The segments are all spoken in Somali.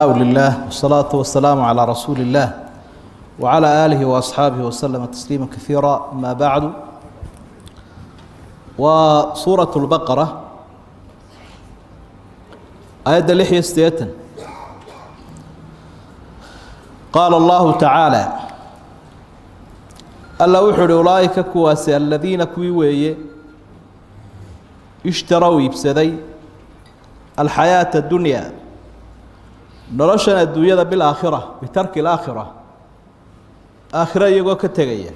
لله والصلاة والسلام على رسول الله وعلى آله وأصحابه وسلم تسليما كثيرا ما بعد. وسورة البقرة آية 86. قال الله تعالى: Alla wuxuu uhi: أولئك kuwaasi الذين kuwii weeye اشتروا iibsaday الحياة الدنيا noloshan adduunyada بالآخرة بترك الآخرة aakhiro iyagoo ka tegaya.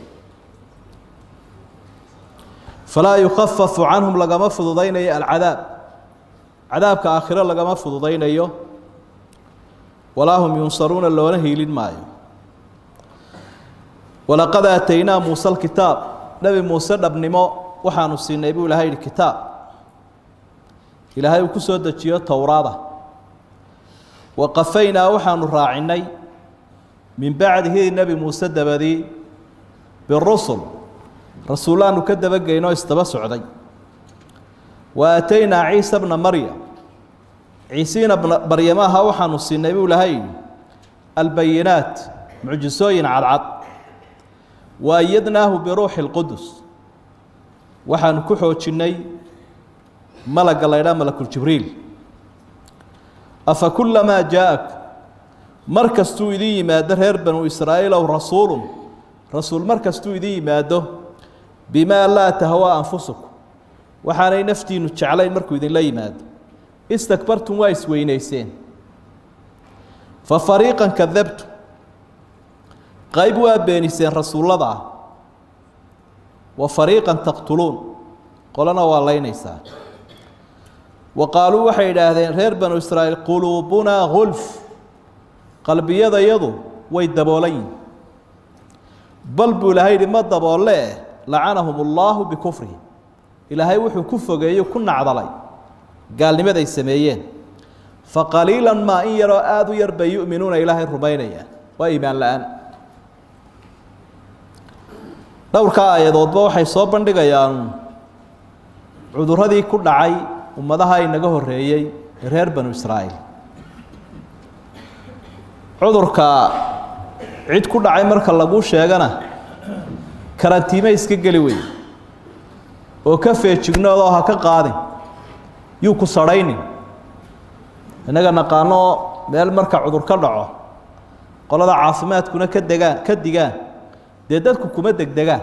فلا يخفف عنهم lagama fududaynayo العذاب cadaabka aakhiro lagama fududaynayo ولا هم ينصرون loona hiilin maayo. ولقد آتينا موسى الكتاب nebi Muuse dhabnimo waxaanu siinay buu Ilahay yihi kitaab Ilaahay uu ku soo dejiyo Towraada. وقفينا waxaanu raacinay من بعده nebi Muuse dabadii بالرسل rasuullaanu ka dabageyno isdaba socday. وآتينا عيسى ابن مريم Ciisiina Maryamaha waxaanu siinay buu Ilahay yidhi البينات mucjisooyin cadcad. وأيدناه بروح القدس waxaanu ku xoojinnay malagga la ydhaha malakuljibriil. أفكلما جاءكم mar kastuu idin yimaado reer Banu Israa'iil ow رسول rasuul mar kastuu idin yimaado بما لا تهوى أنفسكم waxaanay naftiinu jeclayn markuu idinla yimaado استكبرتم waa isweynayseen. ففريقا كذبتم qayb waa beeniseen rasuullada ah وفريقا تقتلون qolana waa laynaysaa. وقالوا waxay idhaahdeen reer Banu Israa'iil: قلوبنا غلف qalbiyadayadu way daboolan yihin. بل buu Ilahay yidhi ma daboolle لعنهم الله بكفرهم Ilaahay wuxuu ku fogeeyey ku nacdalay gaalnimaday sameeyeen. فقليلا ما in yaroo aada u yar bay يؤمنون Ilaahay rumaynayaan. Waa iimaan la'aan. Dhowrkaa aayadoodba waxay soo bandhigayaan cudurradii ku dhacay ummadaha inaga horreeyey ee reer Banu Israa'iil. Cudurka cid ku dhacay marka lagu sheegana karantiime iska geli wey oo ka feejignoodoo ha ka qaadin yuu ku sadhaynin. Innaga naqaano meel marka cudur ka dhaco qolada caafimaadkuna ka degaan ka digaan dee dadku kuma degdegaan.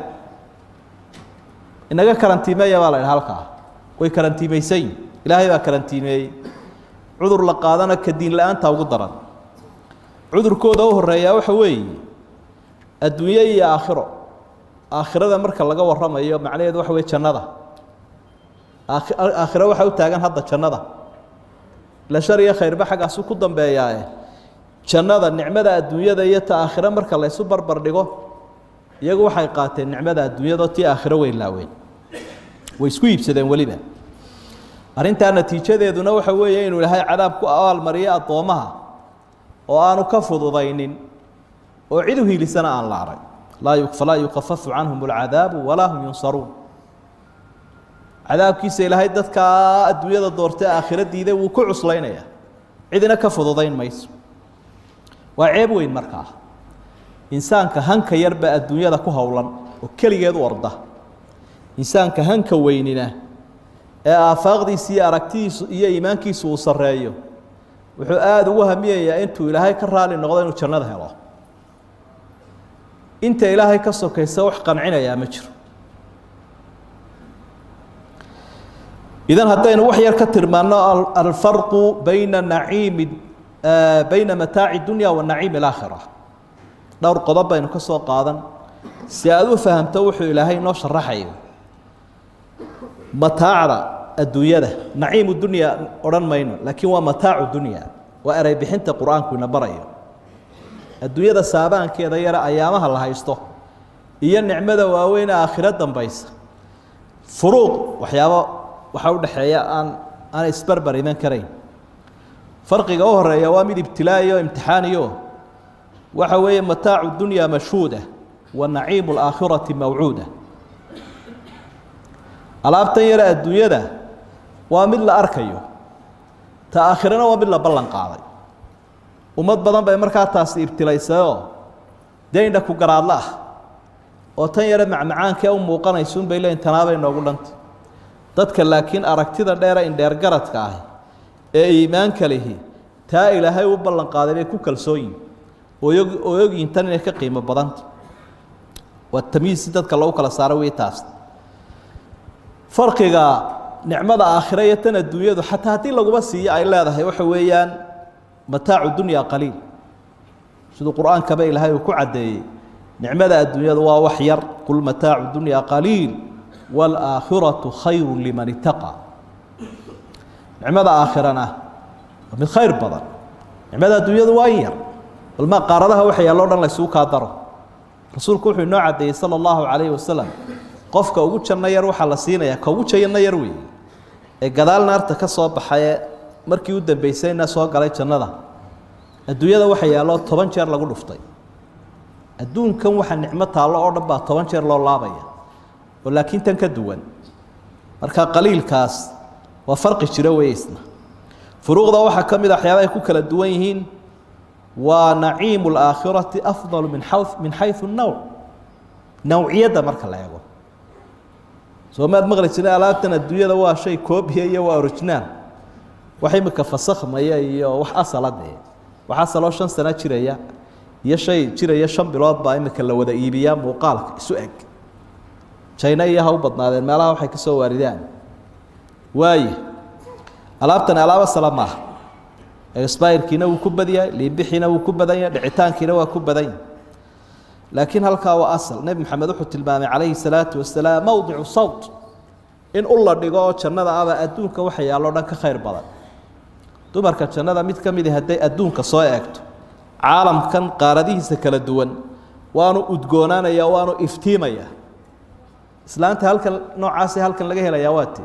Inaga karantiimeeya baa la idhaha halkaa way karantiimaysan yihin. Ilaahay baa karantiimeeyey. Cudur la qaadana ka diin la'aanta ugu daran. Cudurkooda u horeeyaa waxa weeye adduunye iyo aakhiro. Aakhirada marka laga warramayo macnaheedu waxa weye jannada. Aakhiro waxaa u taagan hadda jannada ila shar iyo khayrba xaggaasu ku dambeeyaae. Jannada nicmada adduunyada iyo ta aakhiro marka la ysu barbar dhigo iyagu waxay qaateen nicmada adduunyada, tii aakhiro way laaween, way isku iibsadeen weliba. Arrintaa natiijadeeduna waxa weeye inuu Ilaahay cadaab ku abaalmariyo addoommaha oo aanu ka fududaynin oo cid u hiilisana aan la arag. Laa فلا يخفف عنهم العذاب ولا هم ينصرون. Cadaabkiisa Ilaahay dadkaa adduunyada doortay aakhiro diiday wuu ku cuslaynaya, cidina ka fududayn mayso. Waa ceeb weyn markaa insaanka hanka yarba adduunyada ku howlan oo keligeed u orda. Insaanka hanka weynina ee aafaaqdiisa iyo aragtidiisu iyo iimaankiisu uu sarreeyo wuxuu aada ugu hamiyayaa intuu Ilaahay ka raali noqdo inuu jannada helo. Inta Ilaahay ka sokaysa wax qancinayaa ma jiro. Idan haddaynu wax yar ka tilmaano alfarqu bayna naciimi bayna متاع الدنيا ونعيم الآخرة dhowr qodob baynu ka soo qaadan si aada u fahamto wuxuu Ilaahay inoo sharaxayo. Mataacda adduunyada نعيم الدنيا odhan mayno laakiin waa متاع الدنيا waa erey bixinta Qur-aanku ina barayo. Adduunyada saabaankeeda yara ayaamaha la haysto iyo nicmada waaweyn ee aakhiro dambaysa furuuq waxyaabo waxaa u dhexeeya aan isbarbar iman karayn. Farqiga u horeeya waa mid ibtilaa'iyo imtixaaniyo. Waxa weeye متاع الدنيا مشهودة ونعيم الآخرة موعودة. Alaabtan yara adduunyada waa mid la arkayo, ta aakhirana waa mid la ballan qaaday. Ummad badan bay markaa taasi ibtilaysayoo dee indha ku garaadla ah oo tan yare macmacaankee u muuqanaysuun bay leeyiin tanaabay noogu dhanta. Dadka laakiin aragtida dheere indheergaradka ah ee iimaanka lihi taa Ilaahay u ballan qaaday bay ku kalsoon yihin oo ogyihin tan inay ka qiimo badanta. Waa tamyiis si dadka lagu kala saaro wey taas. Farqiga nicmada aakhira iyo tan adduunyadu xataa haddii laguba siiyo ay leedahay waxa weeyaan mataacu dunya qaliil, siduu qur-aankaba Ilaahay uu ku caddeeyey. Nicmada adduunyadu waa wax yar. Qul mataacu dunya qaliil waalaakhiratu khayru liman itaqaa. Nicmada aakhirana waa mid khayr badan. Nicmada adduunyadu waa in yar, balma qaaradaha waxa yaallo o dhan la isugu kaa daro. Rasuulku wuxuu inoo caddeeyey sala allahu calayhi wasalam, qofka ugu janno yar waxaa la siinayaa, ka ugu janno yar weeye ee gadaal naarta ka soo baxaye markii u dambeysayna soo galay jannada, adduunyada waxa yaallo 10 jeer lagu dhuftay. Adduunkan waxa nicmo taallo oo dhan baa 10 jeer loo laabaya oo laakiin tan ka duwan. Marka qaliilkaas waa farqi jiro weeye isna. Furuuqda waxaa ka mid a waxyaaba ay ku kala duwan yihiin waa naciimu alaakhirati afdalu min xayثu الnowc, nawciyadda marka la eego. Soo maad maqli jirin alaabtan adduunyada waa shay koobiya iyo waa original, wax imika fasakhmaya iyo wax asala dee, wax asaloo 5 sano jiraya iyo shay jiraya 5 bilood baa imika la wada iibiyaa, muuqaalka isu eg. Jayna iyo ha u badnaadeen meelaha waxay ka soo waaridaan. Waaye alaabtan alaab asala maaha, expire-kiina wuu ku badan yahay, liinbixiina wuu ku badan yahay, dhicitaankiina waa ku badan yahay. Laakiin halkaa waa asal. Nebi Maxamed wuxuu tilmaamay calayhi salaatu wasalaam mowdicu sawt in u la dhigo oo jannada aba adduunka waxa yaallo dhan ka khayr badan. Dumarka jannada mid ka midi hadday adduunka soo eegto, caalamkan qaaradihiisa kala duwan, waanu udgoonaanaya, waanu iftiimaya. Islaanta halkan noocaasi halkan laga helayaa waa te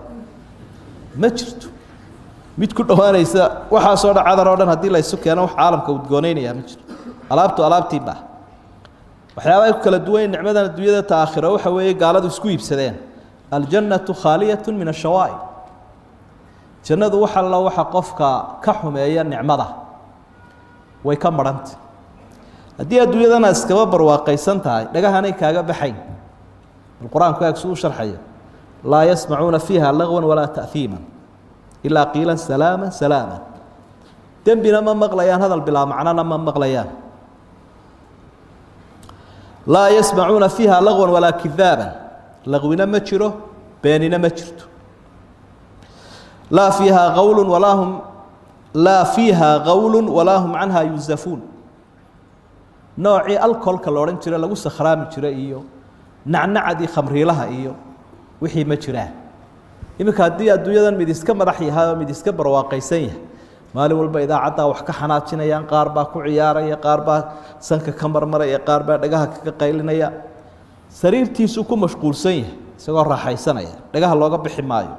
ma jirto mid ku dhowaanaysa. Waxaasoo dhan cadar oo dhan haddii la isu keeno, wax caalamka udgoonaynayaa ma jirto. Alaabtu alaabtii baa. Waxyaaba ay ku kala duwan yihin nicmadan adduunyada ta aakhiro waxa weeye gaaladu isku iibsadeen: aljannatu khaaliyatu min ashawaa'ib. Jannadu wax allo waxa qofka ka xumeeya nicmada way ka marhantay. Haddii adduunyadana iskaba barwaaqaysan tahay, dhagahanay kaaga baxayn. Bal qur-aanku eeg suu u sharxayo: laa yasmacuuna fiiha lagwan walaa ta'hiima ilaa qiila salaama salaama. Dembina ma maqlayaan, hadal bilaa macnona ma maqlayaan. Laa yasmacuuna fiiha lagwan walaa kidaaban. Laqwina ma jiro, beenina ma jirto. Laa fiiha qawlu walaa hum, laa fiiha qawlu walaa hum canha yunzafuun. Noocii alcoholka la odhan jira lagu sakhraami jiray iyo nacnacadii khamriilaha iyo wixii ma jiraan. Iminka haddii adduunyadan mid iska madax yahay oo mid iska barwaaqaysan yahay, maalin walba idaacaddaa wax ka xanaajinayaan, qaar baa ku ciyaaraya, qaar baa sanka ka marmaraya, qaar baa dhagaha kaga qaylinaya. Sariirtiisuu ku mashquulsan yahay isagoo raaxaysanaya, dhagaha looga bixi maayo.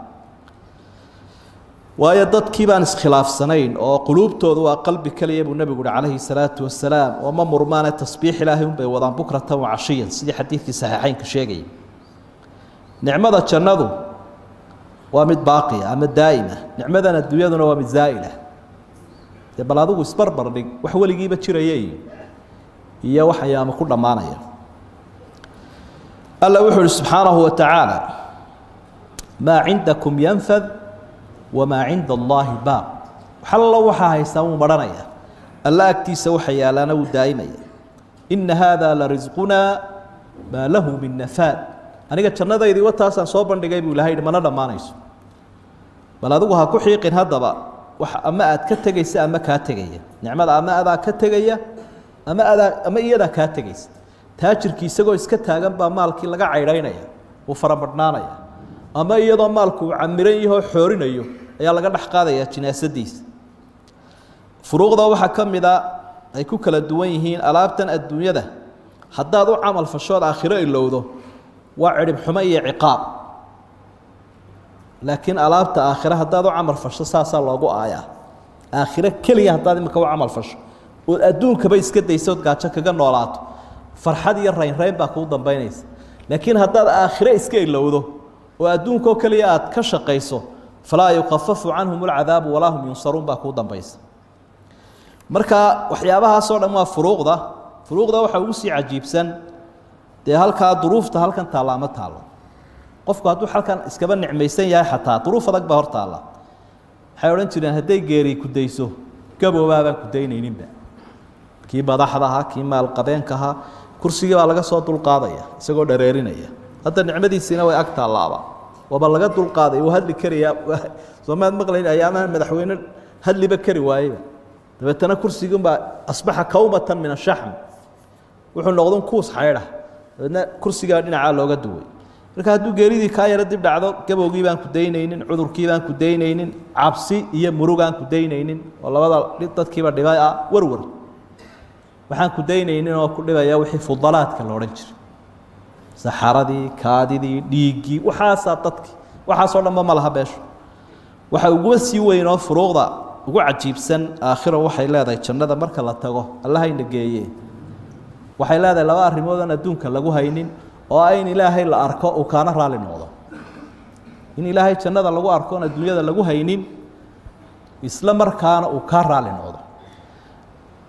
Waayo dadkii baan iskhilaafsanayn oo quluubtoodu waa qalbi keliya buu nebigu uhi calayhi salaatu wasalaam, oo ma murmaane, tasbiix Ilaahay unbay wadaan bukratan wa cashiyan, sidii xadiidkii saxiixeynka sheegayay. Nicmada jannadu waa mid baaqiya ama daa'ima, nicmadan adduunyaduna waa mid zaa'ila. Dee bal adigu isbarbar dhig wax weligiiba jiraya iyo wax ayaama ku dhammaanaya. Alla wuxuu uhi subxaanahu wa tacaala: maa cindakum yanfad wamaa cinda Allaahi baaq. Wax allo waxaa haystaa wuu marhanaya, Alla agtiisa waxa yaalaana wuu daa'imaya. Ina haada la risqunaa maa lahu min nafaad. Aniga jannadaydii wataasaan soo bandhigay buu Ilahay yidhi, mana dhammaanayso. Bal adigu ha ku xiiqin haddaba wax ama aad ka tegaysa ama kaa tegaya. Nicmada ama adaa ka tegaya ama adaa ama iyadaa kaa tegaysa. Taajirkii isagoo iska taagan baa maalkii laga caydhaynaya, wuu faramadhnaanaya, ama iyadoo maalku uu camiran yahoo xoorinayo ayaa laga dhex qaadayaa jinaasadiisa. Furuuqda waxaa ka mid a ay ku kala duwan yihiin alaabtan adduunyada, haddaad u camal fashood aakhiro ilowdo, waa cidhib xumo iyo ciqaab. Laakiin alaabta aakhire haddaad u camal fasho, saasaa loogu aayaa. Aakhiro keliya haddaad imika u camal fasho ood adduunkaba iska dayso ood gaajo kaga noolaato, farxad iyo raynrayn baa kuu dambaynaysa. Laakiin haddaad aakhire iska ilowdo oo adduunkoo keliya aad ka shaqayso, falaa yukafafu canhum alcadaabu walaa hum yunsaruun baa kuu dambaysa. Marka waxyaabahaasoo dhan waa furuuqda. Furuuqda waxaa ugu sii cajiibsan dee halkaa duruufta halkan taalla ama taallo. Qofku hadduu halkan iskaba nicmaysan yahay, xataa duruuf adag baa hor taalla. Waxay odhan jireen, hadday geeri kudayso, gaboobaabaan kudaynayninba. Kii madaxda ahaa, kii maalqabeenka ahaa, kursigii baa laga soo dulqaadaya isagoo dhareerinaya. Hadda nicmadiisiina way ag taallaaba, waaba laga dulqaaday, wuu hadli karayaa. Soomaad maqlayn ayaamaha madaxweyne hadliba kari waayeyba? Dabeetana kursigiinbaa أصبح كومة من الشحم, wuxuu noqdun kuus xaydha. Dabeedna kursigaa dhinacaa looga duway. Marka hadduu geeridii kaa yaro dib dhacdo, gabowgii baan ku daynaynin, cudurkii baan ku daynaynin, cabsi iyo murugaan ku daynaynin oo labada dadkiiba dhibay ah, warwar waxaan ku daynaynin oo ku dhibaya, wixii fudalaadka la odhan jiray, saxaradii, kaadidii, dhiiggii, waxaasaa dadki waxaasoo dhanba ma laha beeshu. Waxa uguba sii weyn oo furuuqda ugu cajiibsan, aakhiro waxay leedahay jannada marka la tago, Allahayna geeye, waxay leedahay laba arrimood oon adduunka lagu haynin, oo ah in Ilaahay la arko, uu kaana raali noqdo. In Ilaahay jannada lagu arko oon adduunyada lagu haynin, isla markaana uu kaa raali noqdo.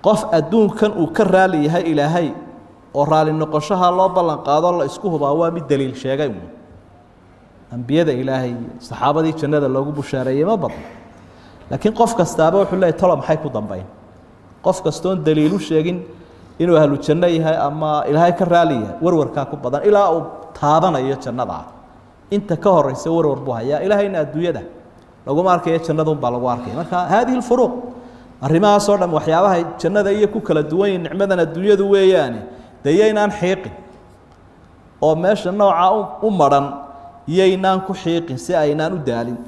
Qof adduunkan uu ka raali yahay Ilaahay oo raali noqoshaha loo ballan qaado la isku hubaa, waa mid daliil sheegay uun. Ambiyada Ilaahay iyo saxaabadii jannada loogu bushaareeyey ma badno, laakiin qof kastaaba wuxuu leeyahy, tolo maxay ku dambayn? Qof kastoon daliilu sheegin inuu ahlu janno yahay ama Ilaahay ka raali yahay, warwarkaa ku badan ilaa uu taabanayo jannada. Inta ka horeysa warwar buu hayaa. Ilaahayna adduunyada laguma arkayo, jannadun baa lagu arkaya. Marka هذه الفروق, arrimahaasoo dham waxyaabahay jannada iyo ku kala duwan yihin nicmadan adduunyadu weeyaane, dee yaynaan xiiqin oo meesha noocaa u maran yaynaan ku xiiqin si aynaan u daalin.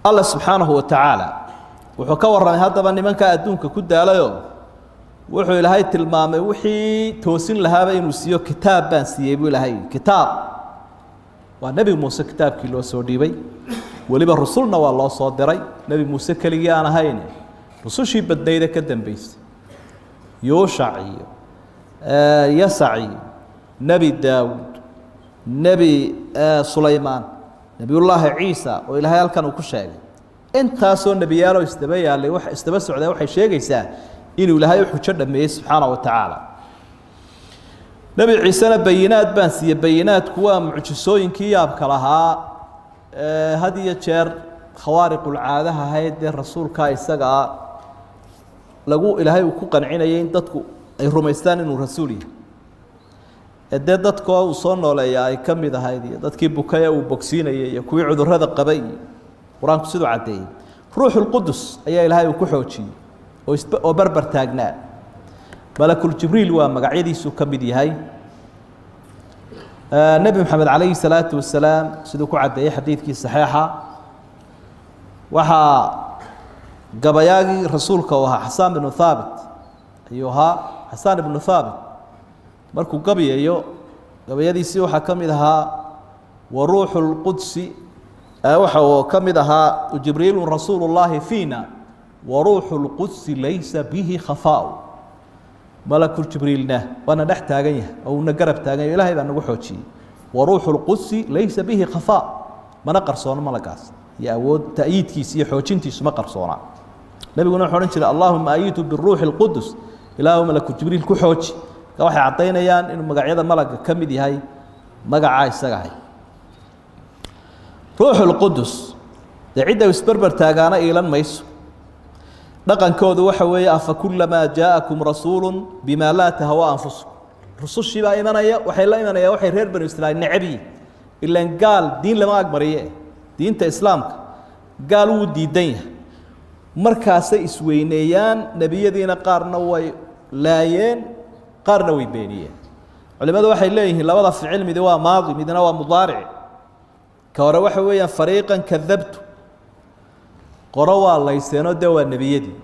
Alla subxaanahu wa tacaala wuxuu ka warramay haddaba nimankaa adduunka ku daalayoo wuxuu Ilaahay tilmaamay wixii toosin lahaaba inuu siiyo. Kitaab baan siiyey, buu Ilaahay. Kitaab waa Nebi Muuse kitaabkii loo soo dhiibay. Weliba rusulna waa loo soo diray, Nebi Muuse keligii aan ahayn, rusushii badnayda ka dambeysay, Yuushac iyo Yasac iyo Nebi Daawuud, Nebi Sulaymaan, Nebiyullaahi Ciisa oo Ilaahay halkan uu ku sheegay. Intaasoo nebiyaaloo isdaba yaallay, wax isdaba socdaa, waxay sheegaysaa inuu Ilaahay u xujo dhameeyey subxaana wa tacaala. Nebi Ciisena bayinaad baan siiyey. Bayinaadku waa mucjisooyinkii yaabka lahaa ee had iyo jeer khawaariqulcaadaha ahayd, dee rasuulkaa isagaa lagu Ilaahay uu ku qancinayay in dadku ay rumaystaan inuu rasuul yahay. Ee dee dadkoo uu soo nooleeya ay ka mid ahayd, iyo dadkii bukaya uu bogsiinayay, iyo kuwii cudurrada qabay, iyo Qur-aanku siduu caddeeyey. Ruuxulqudus ayaa Ilaahay uu ku xoojiyey oo isb oo barbar taagnaa. Malakuljibriil waa magacyadiisuu ka mid yahay. Nebi Maxamed calayhi salaatu wasalaam siduu ku caddeeyey xadiidkii saxiixa, waxaa gabayaagii rasuulka uu ahaa Xasaan binu Thaabit ayuu ahaa. Xasaan ibnu Thaabit markuu gabayayo, gabayadiisii waxaa ka mid ahaa وروح القدس, waxa uu ka mid ahaa جبريل رسول الله فينا وروح القدس ليس به خفاء. Malakuljibriilna waana dhex taagan yahay oo uuna garab taagan yahay, Ilahay baa nagu xoojiyey. وروح القدس ليس به خفاء, mana qarsoono malagaas iyo awood ta'yiidkiisa iyo xoojintiisu ma qarsoona. Nabiguna wuxuu odhan jiray, اللهم أيده بروح القدس, Ilaahu malakuljibriil ku xooji. Marka waxay caddaynayaan inuu magacyada malaga ka mid yahay magacaa isaga ahay, Ruuxulqudus. Dee cidda isberber taagaana iilan mayso. Dhaqankoodu waxa weeye, أفكلما جاءكم رسول بما لا تهوى أنفسكم. Rusushii baa imanaya, waxay la imanayaan waxay reer Banu Israiil necab yihin. Ilan gaal diin lama agmariye, diinta Islaamka gaal wuu diidan yahay. Markaasay isweyneeyaan. Nebiyadiina qaarna way laayeen, qaarna way beeniyeen. Culimadu waxay leeyihiin labada ficil midi waa maadi, midna waa mudaaric. Ka hore waxa weeyaan فريقا كذبتم, qoro waa layseenoo dee waa nebiyadii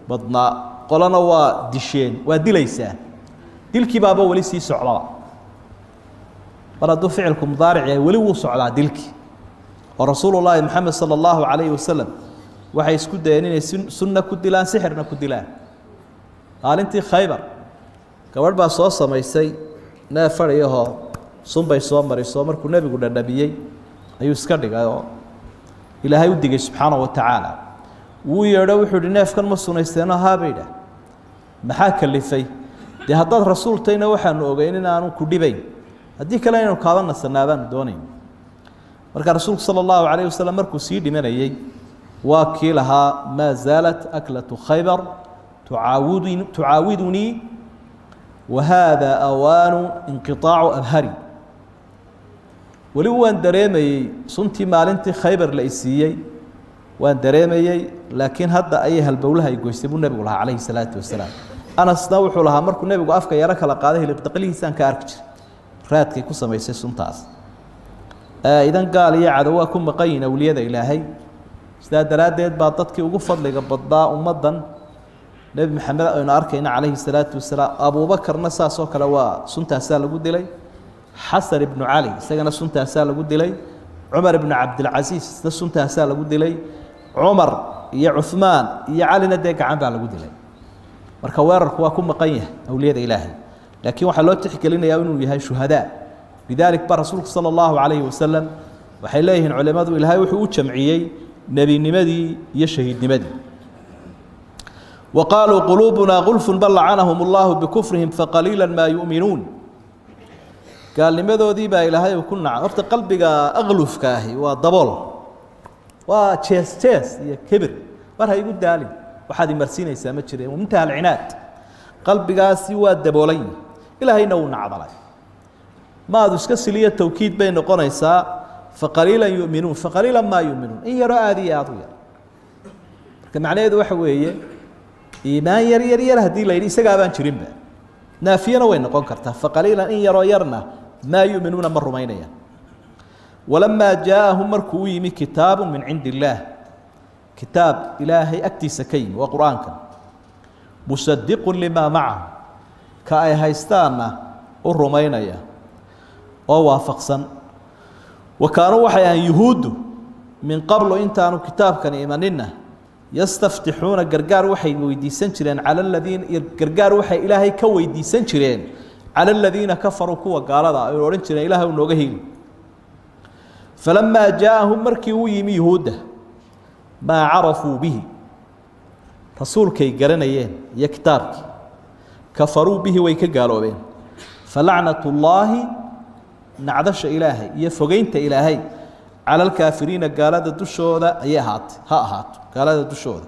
badnaa, qolona waa disheen, waa dilaysaa. Dilkii baaba weli sii socdaba. Mar hadduu ficilku mudaaric yahay, weli wuu socdaa dilkii. Oo Rasuulullaahi Maxamed sala allahu calayhi wasalam waxay isku dayeen inay sunna ku dilaan, sixirna ku dilaan. Maalintii Khaybar gabadh baa soo samaysay neef fadhiyahoo sunbay soo mariso. Markuu nebigu dhadhamiyey ayuu iska dhigay oo Ilaahay u digay subxaanahu wa tacaala. Wuu yeedho, wuxuu ihi: "Neefkan ma sunaysteeno?" "Haa," bay idhaah. "Maxaa kalifay?" "Dee haddaad rasuultayna waxaanu ogeyn in aanu ku dhibayn, haddii kale inaynu kaaba nasanaa baanu doonayn." Marka rasuulku sala allahu calayh wasalam markuu sii dhimanayey waa kii lahaa: "Maa zaalat aklatu Khaybar tucaawidunii, wa haada awaanu inqiطaacu abhari." Weli waan dareemayey suntii maalintii Khaybar la isiiyey, waan dareemayey, laakiin hadda ayay halbowlaha ay goysay, buu nebigu lahaa calayhi salaatu wasalaam. Anasna wuxuu lahaa: markuu nebigu afka yaro kala qaaday, hilibdaqlihiisaan ka arki jiray raadkay ku samaysay suntaas. Idan gaal iyo cadow waa ku maqan yihin awliyada Ilaahay. Sidaa daraaddeed baa dadkii ugu fadliga badnaa ummaddan, Nebi Maxamed aynu arkayna calayhi salaatu wasalaam, Abuubakarna saas oo kale waa suntaasaa lagu dilay, Xasan ibnu Cali isagana suntaasaa lagu dilay, Cumar ibnu Cabdilcasiis isna suntaasaa lagu dilay, Cumar iyo Cuhmaan iyo Calina dee gacan baa lagu dilay. Marka weerarku waa ku maqan yahay awliyada Ilaahay, laakiin waxaa loo tixgelinayaa inuu yahay shuhadaa. Lidaalik ba rasuulku sala allahu calayhi wasalam, waxay leeyihiin culimmadu, Ilaahay wuxuu u jamciyey nebinimadii iyo shahiidnimadii. Wa qaaluu quluubunaa gulfun bal lacanahum allahu bikufrihim faqaliila maa yu'minuun. Gaalnimadoodii baa Ilaahay uu ku nacay. Horta qalbiga aqlufka ahi waa dabool, waa jees jees iyo kibir. Mar ha igu daalin, waxaad imarsiinaysaa ma jireen. Muntaha alcinaad. Qalbigaasi waa daboolan yihi, Ilaahayna wuu nacdalay. Maadu iska siliyo tawkiid bay noqonaysaa. Faqaliilan yu'minuun, faqaliilan maa yu'minuun, in yaroo aada iyo aada u yar. Marka macnaheedu waxa weeye iimaan yar yar yar haddii la yidhi isagaa baan jirinba. Naafiyana way noqon kartaa. Faqaliilan, in yaroo yarna, maa yu'minuuna, ma rumaynayaan. Walamaa jaaءahum, markuu u yimi, kitaabu min cindi illaah, kitaab Ilaahay agtiisa ka yimi, waa Qur-aankan, musadiqu limaa macahu, ka ay haystaanna u rumaynaya oo waafaqsan. Wa kaanuu, waxay ahayn yuhuuddu, min qablu, intaanu kitaabkani imanina, yastaftixuuna, gargaar waxay weydiisan jireen, cala aladiina, gargaar waxay Ilaahay ka weydiisan jireen, cala aladiina kafaruu, kuwa gaalada ay odhan jireen: "Ilahay u nooga heli." Falamaa jaaءahum, markii uu yimi yuhuudda, maa carafuu bihi, rasuulkay garanayeen iyo kitaabkii, kafaruu bihi, way ka gaaloobeen. Falacnat ullaahi, nacdasha Ilaahay iyo fogeynta Ilaahay, cala alkaafiriina, gaalada dushooda ayay ahaatay, ha ahaato gaalada dushooda.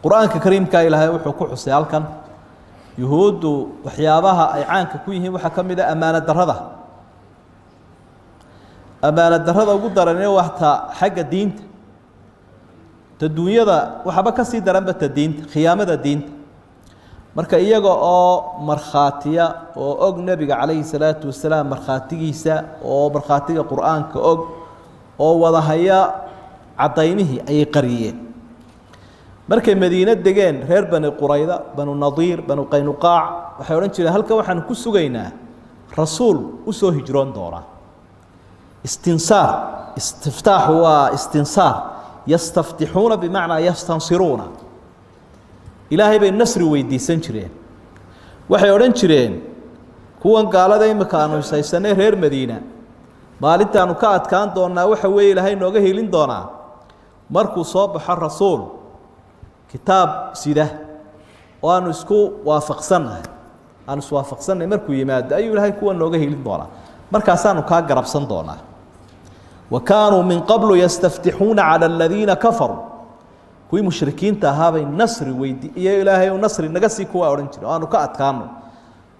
Qur-aanka kariimkaa Ilaahay wuxuu ku xusay halkan yuhuuddu waxyaabaha ay caanka ku yihiin waxaa ka mid a ammaano darrada. Ammaano darrada ugu daranina waa ta xagga diinta. Ta duunyada waxaaba ka sii daranba ta diinta, khiyaamada diinta. Marka iyaga oo markhaatiya oo og nebiga calayhi salaatu wasalaam markhaatigiisa, oo markhaatiga Qur-aanka og, oo wada haya caddaymihii, ayay qariyeen. Markay Madiine degeen, reer Bani Qurayda, Banu Nadiir, Banu Qaynuqaac, waxay odhan jireen: "Halkan waxaanu ku sugaynaa rasuul u soo hijroon doona." Istinsaar, istiftaaxu waa istinsaar. Yastaftixuuna bimacnaa yastansiruuna. Ilaahay bay nasri weydiisan jireen. Waxay odhan jireen: "Kuwan gaalada imika aanu ishaysanay, reer Madiina, maalintaanu ka adkaan doonaa waxa weeye Ilaahay nooga helin doonaa markuu soo baxo rasuul kitaab sida oo aanu isku waafaqsannahay, aanu iswaafaqsannahay. Markuu yimaado ayuu Ilaahay kuwa nooga helin doonaa, markaasaanu kaa garabsan doonaa." Wa kaanuu min qablu yastaftixuuna cala aladiina kafaruu. Kuwii mushrikiinta ahaabay nasri weydi iyo Ilaahay u nasri naga sii kuwaa odhan jire oo aanu ka adkaano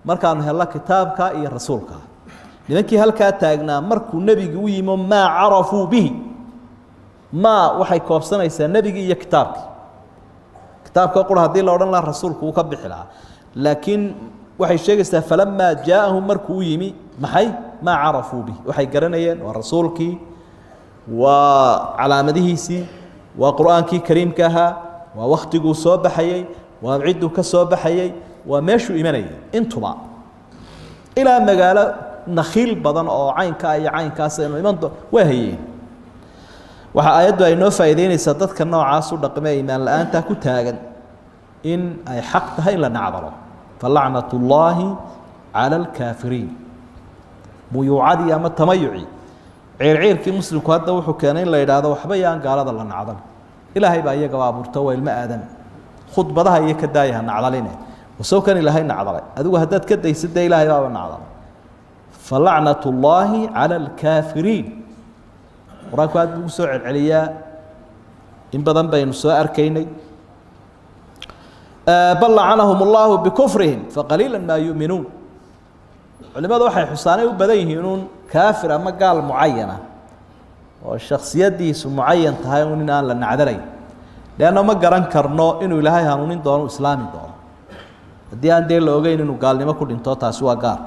markaanu helno kitaabka iyo rasuulka. Nimankii halkaa taagnaa markuu nebigi u yimo, maa carafuu bihi, maa waxay koobsanaysaa nebigii iyo kitaabkii. Kitaabka qura haddii la odhan lahaa rasuulku wuu ka bixi lahaa, laakiin waxay sheegaysaa falamaa jaaءahum, markuu u yimi maxay? Maa carafuu bihi, waxay garanayeen, waa rasuulkii, waa calaamadihiisii, waa Qur-aankii kariimka ahaa, waa waktiguu soo baxayey, waa cidduu ka soo baxayey, waa meeshuu imanayay, intuba ilaa magaalo nakhiil badan oo caynkaa iyo caynkaas aynu iman do waa hayeen. Waxaa aayaddu ay noo faa'iideynaysaa dadka noocaas u dhaqme, iimaan la-aantaa ku taagan, in ay xaq tahay in la nacdalo. Falacnat ullaahi cala alkaafiriin. Muyuucadii ama tamayucii. Ciirciirkii muslimku hadda wuxuu keenay in la yidhaahdo waxba yaan gaalada la nacdal, ilaahay baa iyagaba abuurta, waa ilmo aadam, khudbadaha iyo ka daayaha nacdaline, wasoo kan ilaahay nacdalay, adigu haddaad ka daysid dee ilaahay baaba nacdalay. Falacnat ullaahi cala alkaafiriin. Qur-aanku aad buu ugu soo celceliyaa, in badan baynu soo arkaynay. Bal lacanahum allahu bikufrihim faqaliila maa yu'minuun. Culimadu waxay xusaanay u badan yihiin uun kaafir ama gaal mucayana oo shaksiyadiisu mucayan tahay un in aan la nacdalayn, leanna ma garan karno inuu ilaahay hanuunin doono, islaami doono, haddii aan dee la ogeyn inuu gaalnimo ku dhinto, taasi waa gaar.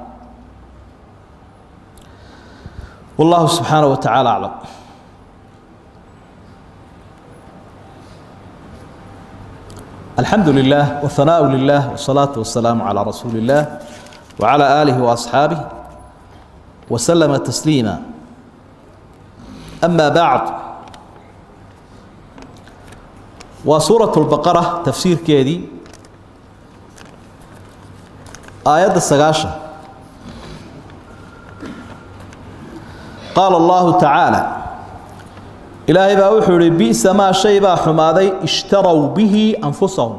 Wallahu subxaanaه wa tacaala aclam. Alxamdu lilah whanaaءu lilah wsalaatu wasalaamu calaa rasuuli اllah wعalى aalihi وaasxaabih waslama tasliima. Ama bacd, waa suuraة اlbaqara tafsiirkeedii, aayadda 90. Qaala allahu tacaala, ilaahay baa wuxuu ihi: bi'sa maa shay baa xumaaday, ishtarow bihi anfusahum,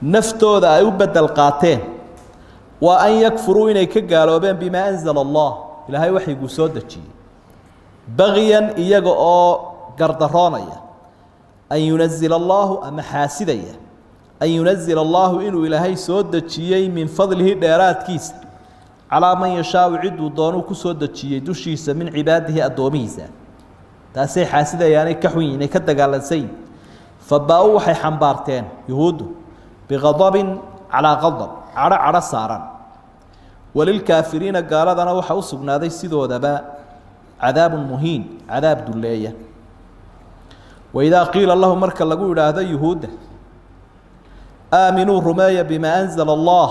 naftooda ay u bedel qaateen, waa an yakfuruu, inay ka gaaloobeen, bimaa anzala allah, ilaahay waxyguu soo dejiyey, bagyan, iyaga oo gardaroonaya, an yunazila allaahu, ama xaasidaya, an yunazila allaahu, inuu ilaahay soo dejiyey, min fadlihi, dheeraadkiisa, calaa man yashaau, cidduu doonuu ku soo dejiyey dushiisa, min cibaadihi, addoomihiisa. Taasay xaasidayaanay ka xun yihin, ay ka dagaalansan yihin. Fa baa-u, waxay xambaarteen yuhuuddu, biqadabin calaa qadab, cadho cadho saaran. Walilkaafiriina, gaaladana waxaa u sugnaaday sidoodaba, cadaabun muhiin, cadaab dulleeya. Waidaa qiila lahu, marka lagu idhaahdo yuhuudda, aaminuu, rumeeya, bimaa anzala allah,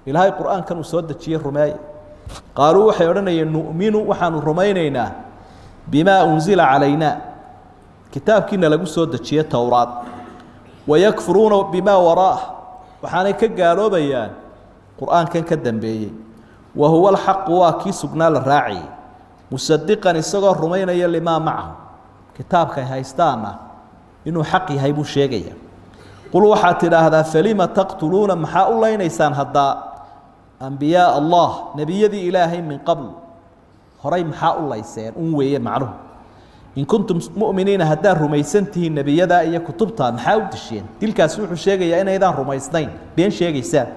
ilaahay qur-aankan uu soo dejiyey rumeeya, qaaluu, waxay odhanayeen, nu'minu, waxaanu rumaynaynaa, bimaa unzila calayna, kitaabkiina lagu soo dejiyey towraad. Wayakfuruuna bimaa waraa'ah, waxaanay ka gaaloobayaan qur-aankan ka dambeeyey. Wa huwa alxaqu, waa kii sugnaa la raacayay, musadiqan, isagoo rumaynaya, limaa macahu, kitaabkay haystaana inuu xaq yahay buu sheegaya. Qul, waxaad tidhaahdaa, falima taqtuluuna, maxaa u leynaysaan haddaa, ambiyaaa allah, nebiyadii ilaahay, min qabl, horay maxaa u layseen un weeye macnuhu, in kuntum mu'miniina, haddaad rumaysan tihiin nebiyadaa iyo kutubtaa, maxaa u disheen? Dilkaasi wuxuu sheegayaa inaydaan rumaysnayn, been sheegaysaan.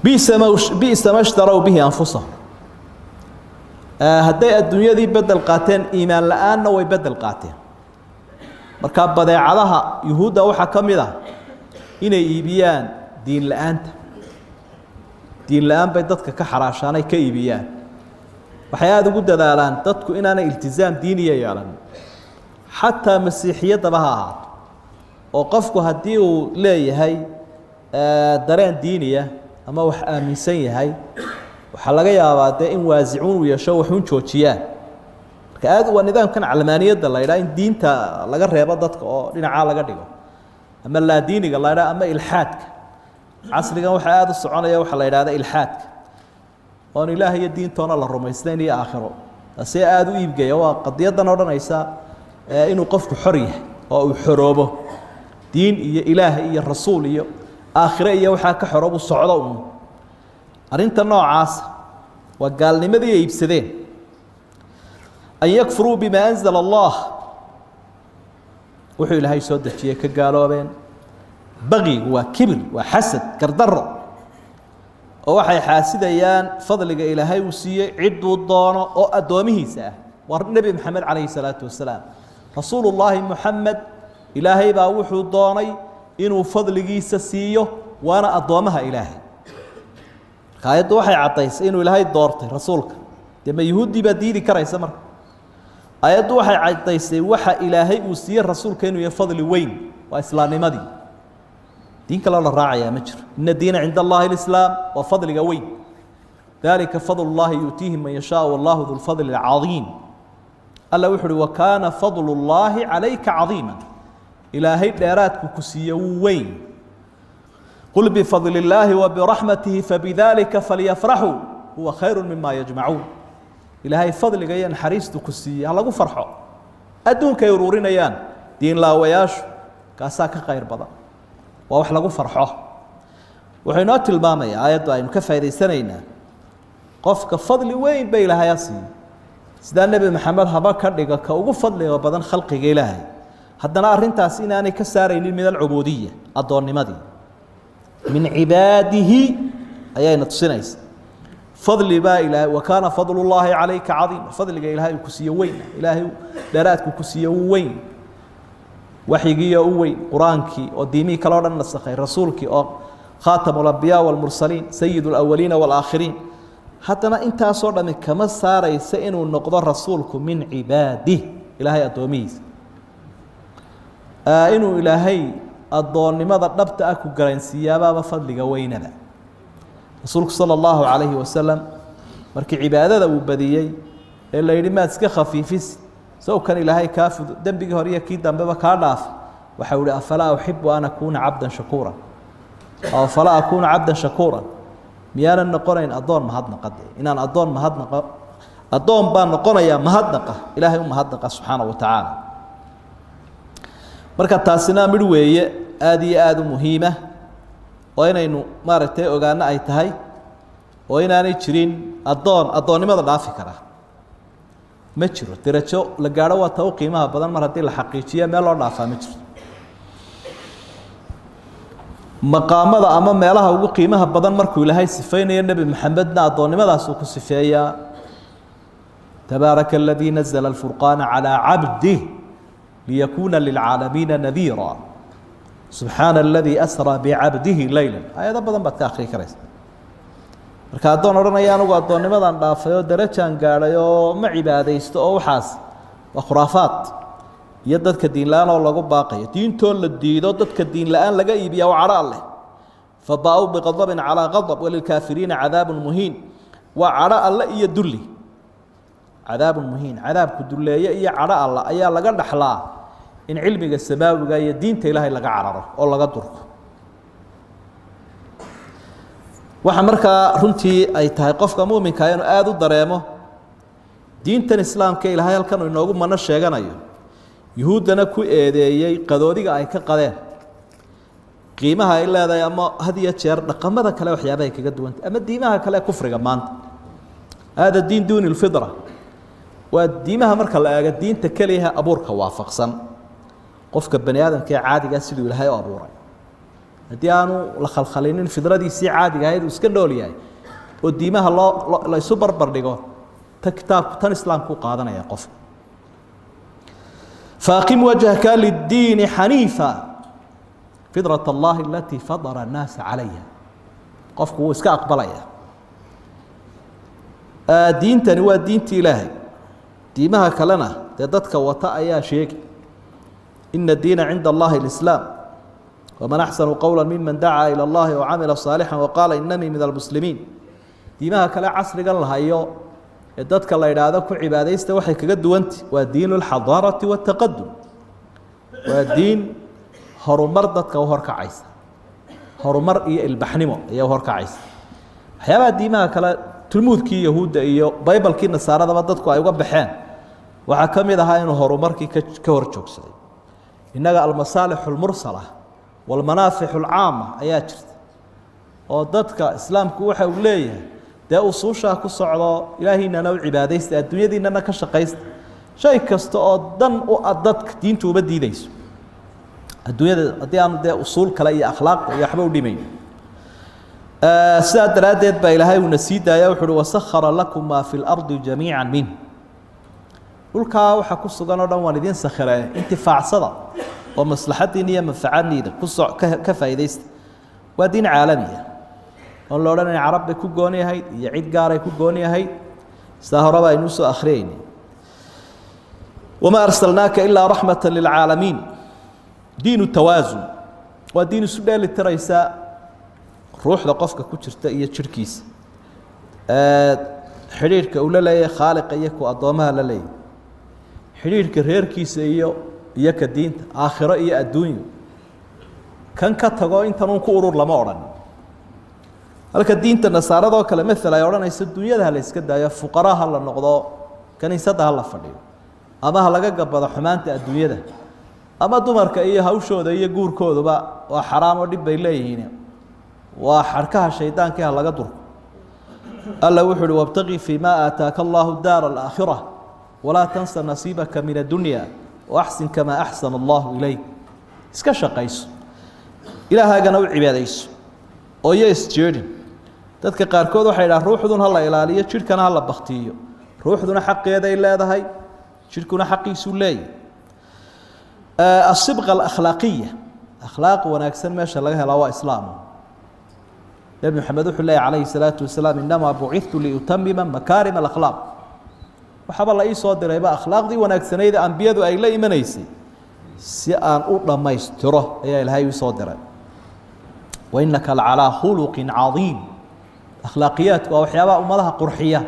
Bi'sa ma shtarow bihi anfusahum. Hadday adduunyadii bedel qaateen, iimaan la-aanna way bedel qaateen. Marka badeecadaha yuhuudda waxaa ka mid ah inay iibiyaan diin la-aanta. Diin la-aan bay dadka ka xaraashaanay, ka iibiyaan. Waxay aada ugu dadaalaan dadku inaanay iltizaam diiniya yeelan, xataa masiixiyaddaba ha ahaato, oo qofku haddii uu leeyahay dareen diiniya ama wax aaminsan yahay, waxaa laga yaabaa dee in waasicuun uu yeesho, waxuun joojiyaan. Marka aad waa nidaamkan calmaaniyadda la ydhaha, in diinta laga reebo dadka oo dhinacaa laga dhigo, ama laadiiniga la ydhaha, ama ilxaadka. Casrigan waxaa aada u soconaya waxaa la yidhahda ilxaadka, oon ilaah iyo diintoona la rumaysnayn iyo aakhiro. Taasee aada u iibgeeya waa qadiyadan odhanaysa inuu qofku xor yahay oo uu xoroobo, diin iyo ilaah iyo rasuul iyo aakhire iyo waxaa ka xoroobu socdo uun. Arrinta noocaasa waa gaalnimadii ay iibsadeen. An yakfuruu bimaa anzala allah, wuxuu ilaahay soo dejiyey ka gaaloobeen. Baqigu waa kibir, waa xasad, gardaro, oo waxay xaasidayaan fadliga ilaahay uu siiyey cidduu doono oo addoomihiisa ah. Waa nebi Maxamed calayhi salaatu wasalaam, rasuulullaahi Moxamed. Ilaahay baa wuxuu doonay inuu fadligiisa siiyo, waana addoommaha ilaahay. Marka ayaddu waxay caddaysay inuu ilaahay doortay rasuulka. Dee ma yuhuuddii baa diidi karaysa? Marka ayaddu waxay caddaysay waxa ilaahay uu siiyey rasuulka inuu yahay fadli weyn, waa islaamnimadii. Diin kaloo la raacayaa ma jiro. Ina diina cinda allahi alislaam, waa fadliga weyn. Dalika fadl llahi yu'tiihi man yashaa wallahu du lfadli alcadiim. Alla wuxu uhi: wakaana fadlu llaahi calayka cadiima. Ilaahay dheeraadku ku siiye wuu weyn. Qul bifadli illaahi wa biraxmatihi fabidaalika falyafraxuu huwa khayru mima yajmacuun. Ilaahay fadliga iyo naxariistu ku siiyey ha lagu farxo. Adduunkay ururinayaan diinlaawayaashu kaasaa ka khayr badan, waa wax lagu farxo. Wuxuu inoo tilmaamayaa aayaddu aynu ka faa'idaysanaynaa qofka fadli weyn ba ilaahay ha siiyey. Sidaa Nebi Maxamed haba ka dhiga ka ugu fadliga badan khalqiga Ilaahay, haddana arrintaas inaanay ka saaraynin min alcubuudiya, addoonnimadii. Min cibaadihi ayayna tusinaysa. Fadli baa Ilaahay, wa kaana fadlullaahi calayka cadiima. Fadliga Ilaahay uu ku siiye weyn, Ilaahay dheeraadku ku siiye u weyn, waxyigiioo u weyn, qur-aankii oo diimihii kale o dhan nasakhay, rasuulkii oo khaatam alambiyaa walmursaliin, sayid alawaliina waalaakhiriin. Haddana intaasoo dhami kama saaraysa inuu noqdo rasuulku min cibaadih, Ilaahay addoomihiisa. Inuu Ilaahay addoonnimada dhabta ah ku garansiiyaabaaba fadliga weynaba. Rasuulku sala allahu calayhi wasalam markii cibaadada uu badiyey ee la yidhi maad iska khafiifis, sawkan Ilaahay kaa fudo dembigii hore iyo kii dambeba kaa dhaaf, waxau ihi: afalaa uxibu an akuuna cabdan shakuura? Afalaa akuuna cabdan shakuura? Miyaanan noqonayn addoon mahadnaqa? De inaan addoon mahadnaqo, addoon baan noqonayaa mahadnaqa, Ilaahay u mahadnaqa subxaana wa tacaala. Marka taasina midh weeye aada iyo aada u muhiima oo inaynu maaragtay ogaano ay tahay, oo inaanay jirin addoon addoonnimada dhaafi kara. Ma jiro derajo la gaadho waa ta u qiimaha badan. Mar haddii la xaqiijiyo, meel loo dhaafaa ma jirto. Maqaamada ama meelaha ugu qiimaha badan markuu Ilaahay sifeynayo Nebi Maxamedna, addoonnimadaasuu ku sifeeyaa: tabaaraka aladii nazla alfurqaana calىa cabdih liyakuuna lilcaalamiina nadiira, subxaana aladii asraa bicabdihi leyla. Aayado badan baad ka akhrii karaysa. Marka addoon odhanaya anugu addoonnimadan dhaafay oo darajaan gaadhay oo ma cibaadaysto oo waxaas waa khuraafaad iyo dadka diin la-aan oo lagu baaqayo. Diintoo la diido, dadka diin la-aan laga iibiya waa cadho Alleh. Fabaa-uu biqadabin calaa qadab walilkaafiriina cadaabun muhiin. Waa cadho Alle iyo dulli, cadaabun muhiin, cadaabku dulleeye iyo cadho Alle ayaa laga dhaxlaa in cilmiga samaawiga iyo diinta Ilaahay laga cararo oo laga durko. Waxa markaa runtii ay tahay qofka muminkaa inuu aada u dareemo diintan islaamka Ilaahay halkan uu inoogu mano sheeganayo, yuhuuddana ku eedeeyey qadoodiga ay ka qadeen, qiimaha ay leedahay, ama had iyo jeer dhaqamada kale waxyaabahay kaga duwantay ama diimaha kale ee kufriga maanta. Hada diin duuni lfidra waa diimaha marka la eego diinta keliyaha abuurka waafaqsan, qofka bani aadamka ee caadigaa siduu Ilaahay u abuuray. Haddii aanu la khalkhalinin fidradiisii caadiga ahayd, uu iska nool yahay oo diimaha loo la isu barbar dhigo, ta kitaabku tan islaamku u qaadanaya qofka. Faaqim wajhaka liddiini xaniifa fidrat allahi alatii fadara annaasa calayha. Qofku wuu iska aqbalaya diintani waa diintii Ilaahay. Diimaha kalena dee dadka wata ayaa sheegi. Ina diina cinda allahi alislaam, waman axsanu qowla miman dacaa ilى اllahi wacamila صaalixا waqaala inanii min almuslimiin. Diimaha kale casrigan la hayo ee dadka la idhaahdo ku cibaadaysta waxay kaga duwanti waa diin اlxadaarati wاtaqadum, waa diin horumar dadka u horkacaysa, horumar iyo ilbaxnimo ayaa uhorkacaysa. Waxyaabaha diimaha kale, tulmuudkii yahuudda iyo baybalkii nasaaradaba dadku ay uga baxeen waxaa ka mid ahaa inuu horumarkii ka hor joogsaday. Innaga almasaalix اlmursala walmanaafic alcaama ayaa jirta, oo dadka islaamku waxa uu leeyahay dee usuushaa ku socdo, Ilaahiinana u cibaadaysta, adduunyadiinana ka shaqaysta. Shay kasta oo dan u ah dadka diintu uma diideyso adduunyada, haddii aanu dee usuul kale iyo akhlaaqda iyo waxba u dhimayn. Sidaa daraaddeed baa Ilaahay uuna sii daaya, wuxu uhi: wasakhara lakum maa fi lardi jamiica min. Dhulkaa waxa ku sugan oo dhan waan idiin sakhiree, intifaacsada oo maslaxadiina iyo manfacadiina kuso ka faa'iidaysta. Waa diin caalamiya oon la odhanayn carab bay ku gooni ahayd iyo cid gaaray ku gooni ahayd, sidaa horeba aynuu soo akhriyayna. Wamaa arsalnaaka ilaa raxmata lilcaalamiin. Diinu tawaasun waa diin isu dheeli tiraysa ruuxda qofka ku jirta iyo jidhkiisa, xidhiidhka uu la leeyahay khaaliqa iyo ku addoomaha la leeyahay, xidhiidhka reerkiisa iyo ka diinta, aakhiro iyo adduunyo. Kan ka tago intanuun ku urur lama odhan. Halka diinta nasaaradoo kale maala ay odhanayso dunyada ha la iska daayo, fuqara ha la noqdo, kaniisadda ha la fadhiyo, ama ha laga gabado xumaanta adduunyada, ama dumarka iyo hawshooda iyo guurkooduba waa xaraam oo dhib bay leeyihiin, waa xadhkaha shaydaankii, ha laga durko. Alla wuxuu uhi: wabtaqi fii ma aataaka allahu daara alaakhira walaa tansa nasiibaka min addunya waaxsin kamaa axsana allahu ilayk. Iska shaqayso, ilaahagana u cibaadayso oo yo isjeedhin. Dadka qaarkood waxay idhaha ruuxdun ha la ilaaliyo, jidhkana ha la baktiiyo. Ruuxduna xaqeeday leedahay, jidhkuna xaqiisuu leeyahy. Asibqa alakhlaaqiya, akhlaaq wanaagsan meesha laga helaa waa islaam. Nebi Maxamed wuxuu leeyahy calayhi salaatu wasalaam: innamaa bucidtu liutamima makaarim alakhlaaq. Waxaaba la ii soo dirayba akhlaaqdii wanaagsanayda ambiyadu ay la imanaysay si aan u dhammaystiro ayaa Ilaahay ii soo diray. Wainaka lacalaa khuluqin cadiim. Akhlaaqiyaadku waa waxyaabaha ummadaha qurxiya.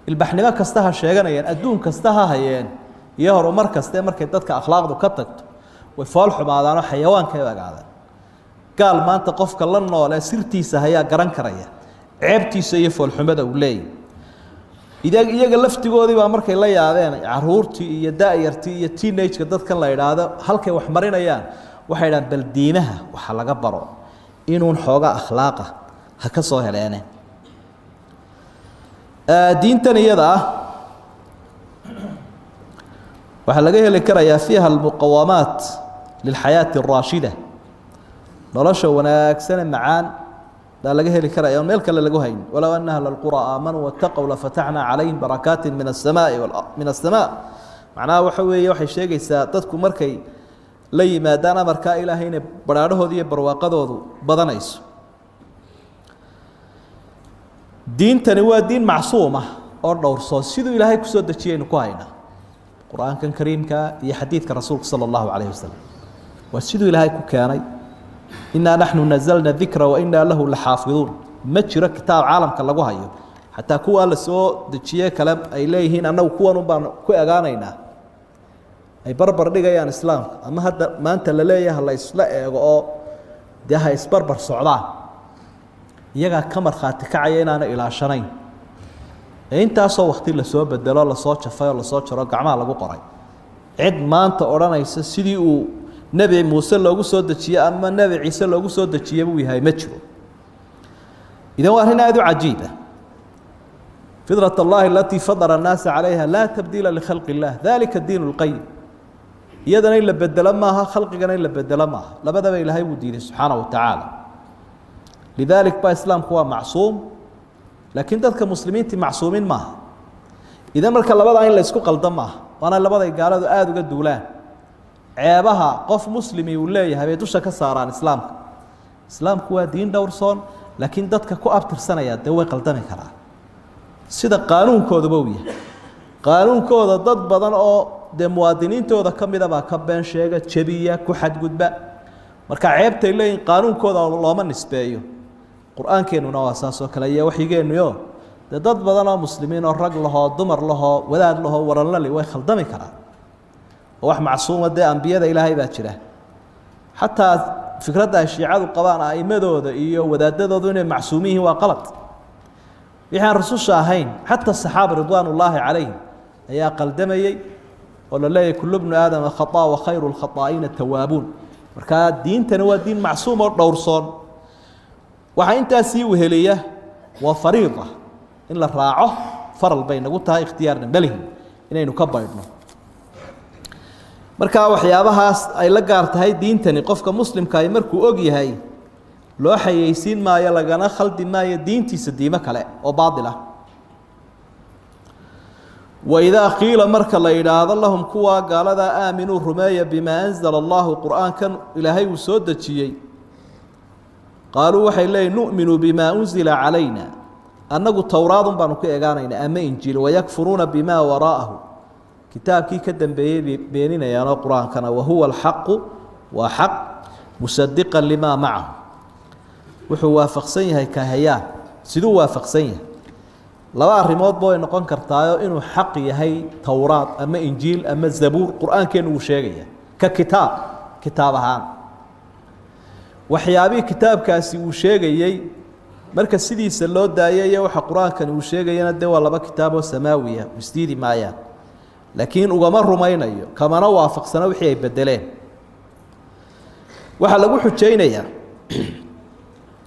Ilbaxnimo kasta ha sheeganayeen, adduun kasta ha hayeen iyo horumar kaste, markay dadka akhlaaqdu ka tagto way fool xumaadaanoo xayawaanka u egaadaan. Gaal maanta qofka la noole sirtiisa hayaa garan karaya ceebtiisa iyo foolxumada uu leeyahy. Iyaga laftigoodii baa markay la yaabeen caruurtii iyo da-yartii iyo teenage-ka dadkan la idhaahdo halkay wax marinayaan, waxay idhahaan bal diimaha waxa laga baro inuun xooga akhlaaqa ha ka soo heleene. Diintan iyada ah waxaa laga heli karayaa fiiha almuqawamaat lilxayaati araashida, nolosha wanaagsane macaan baa laga heli karaya oon meel kale lagu hayn. Walow ana ahla اlqura aamanuu wataqow lafataxnaa calayhim barakaati min asamaai min aلsamaa. Macnaha waxa weeye, waxay sheegaysaa dadku markay la yimaadaan amarkaa Ilaahay inay baraarhahooda iyo barwaaqadoodu badanayso. Diintani waa diin macsuum ah oo dhowrsoon, siduu Ilaahay kusoo dejiyaynu ku haynaa Qur-aankan kariimka iyo xadiidka rasuulka sala allahu calayhi wasalam. Waa siduu Ilaahay ku keenay: innaa naxnu nazalna dikra wa innaa lahu laxaafiduun. Ma jiro kitaab caalamka lagu hayo, xataa kuwaa la soo dejiye kale ay leeyihiin annagu kuwan un baan ku egaanaynaa, ay barbar dhigayaan islaamka, ama hadda maanta la leeyaha la isla eego oo dee ha isbarbar socdaan, iyagaa ka markhaati kacaya inaana ilaashanayn ee intaasoo wakti lasoo bedelo, lasoo jafay oo lasoo jaro, gacmaha lagu qoray. Cid maanta odhanaysa sidii uu Nebi Muuse loogu soo dejiyey ama Nebi Ciise loogu soo dejiyey buu yahay ma jiro. Idan waa arrin aada u cajiiba. Fidrat allahi alatii fadara annaasa calayha laa tabdiila likhalqi illah, dalika diin اlqayim. Iyadana in la bedelo maaha, khalqigana in la bedelo maaha, labadaba Ilaahay wuu diiday subxaana wa tacaala. Lidaalik ba islaamku waa macsuum, laakiin dadka muslimiintii macsuumiin maaha. Idan marka labadaa in la isku qaldo maaha, waana labaday gaaladu aada uga duulaan. Ceebaha qof muslimi uu leeyahay bay dusha ka saaraan islaamka. Islaamku waa diin dhowrsoon, laakiin dadka ku abtirsanaya dee way qaldami karaan, sida qaanuunkooduba uu yahay. Qaanuunkooda dad badan oo dee muwaadiniintooda ka mida baa ka been sheega, jebiya, ku xadgudba. Marka ceebtay leeyihin qaanuunkooda looma nisbeeyo. Qur-aankeennuna waa saas oo kale iyo waxyigeennuyo. Dee dad badan oo muslimiin oo rag lahoo, dumar lahoo, wadaad lahoo, waranlali way khaldami karaan oo wax macsuuma dee ambiyada Ilaahay baa jira. Xataa fikradda ay shiicadu qabaan a'imadooda iyo wadaadadoodu inay macsuumin yihiin waa qalad. Wixii aan rususha ahayn, xataa saxaaba ridwaan ullaahi calayhim ayaa qaldamayey oo la leeyahy kullu bnu aadama khata wa khayru lkhataa'iina tawaabuun. Markaa diintani waa diin macsuum oo dhowrsoon. Waxaa intaa sii weheliya waa fariida, in la raaco faral bay nagu tahay, ikhtiyaarna malihin inaynu ka baydhno. Markaa waxyaabahaas ay la gaar tahay diintani, qofka muslimka ay markuu og yahay, loo xayeysiin maayo, lagana khaldi maayo diintiisa diimo kale oo baatil ah. Waidaa qiila, marka la yidhaahdo, lahum kuwaa gaaladaa, aaminuu rumeeya bimaa anzala allahu, qur-aankan Ilaahay uu soo dejiyey, qaaluu waxay leeyihin: nu'minu bimaa unzila calayna, annagu towraadun baanu ku egaanaynaa ama Injiil. Wayakfuruuna bimaa waraa'ahu, kitaabkii ka dambeeyey bay beeninayaanoo qur-aankana. Wahuwa alxaqu, waa xaq, musadiqan limaa macahu, wuxuu waafaqsan yahay kahayaan. Siduu waafaqsan yahay? Laba arrimoodba way noqon kartaayo: inuu xaq yahay towraad ama Injiil ama Zabuur qur-aankeenu uu sheegaya ka kitaab ahaan. Waxyaabihii kitaabkaasi uu sheegayey marka sidiisa loo daayay iyo waxa qur-aankani uu sheegayana dee waa laba kitaab oo samaawiya, isdiidi maayaan, laakiin ugama rumaynayo kamana waafaqsana wixii ay bedeleen. Waxaa lagu xujaynayaa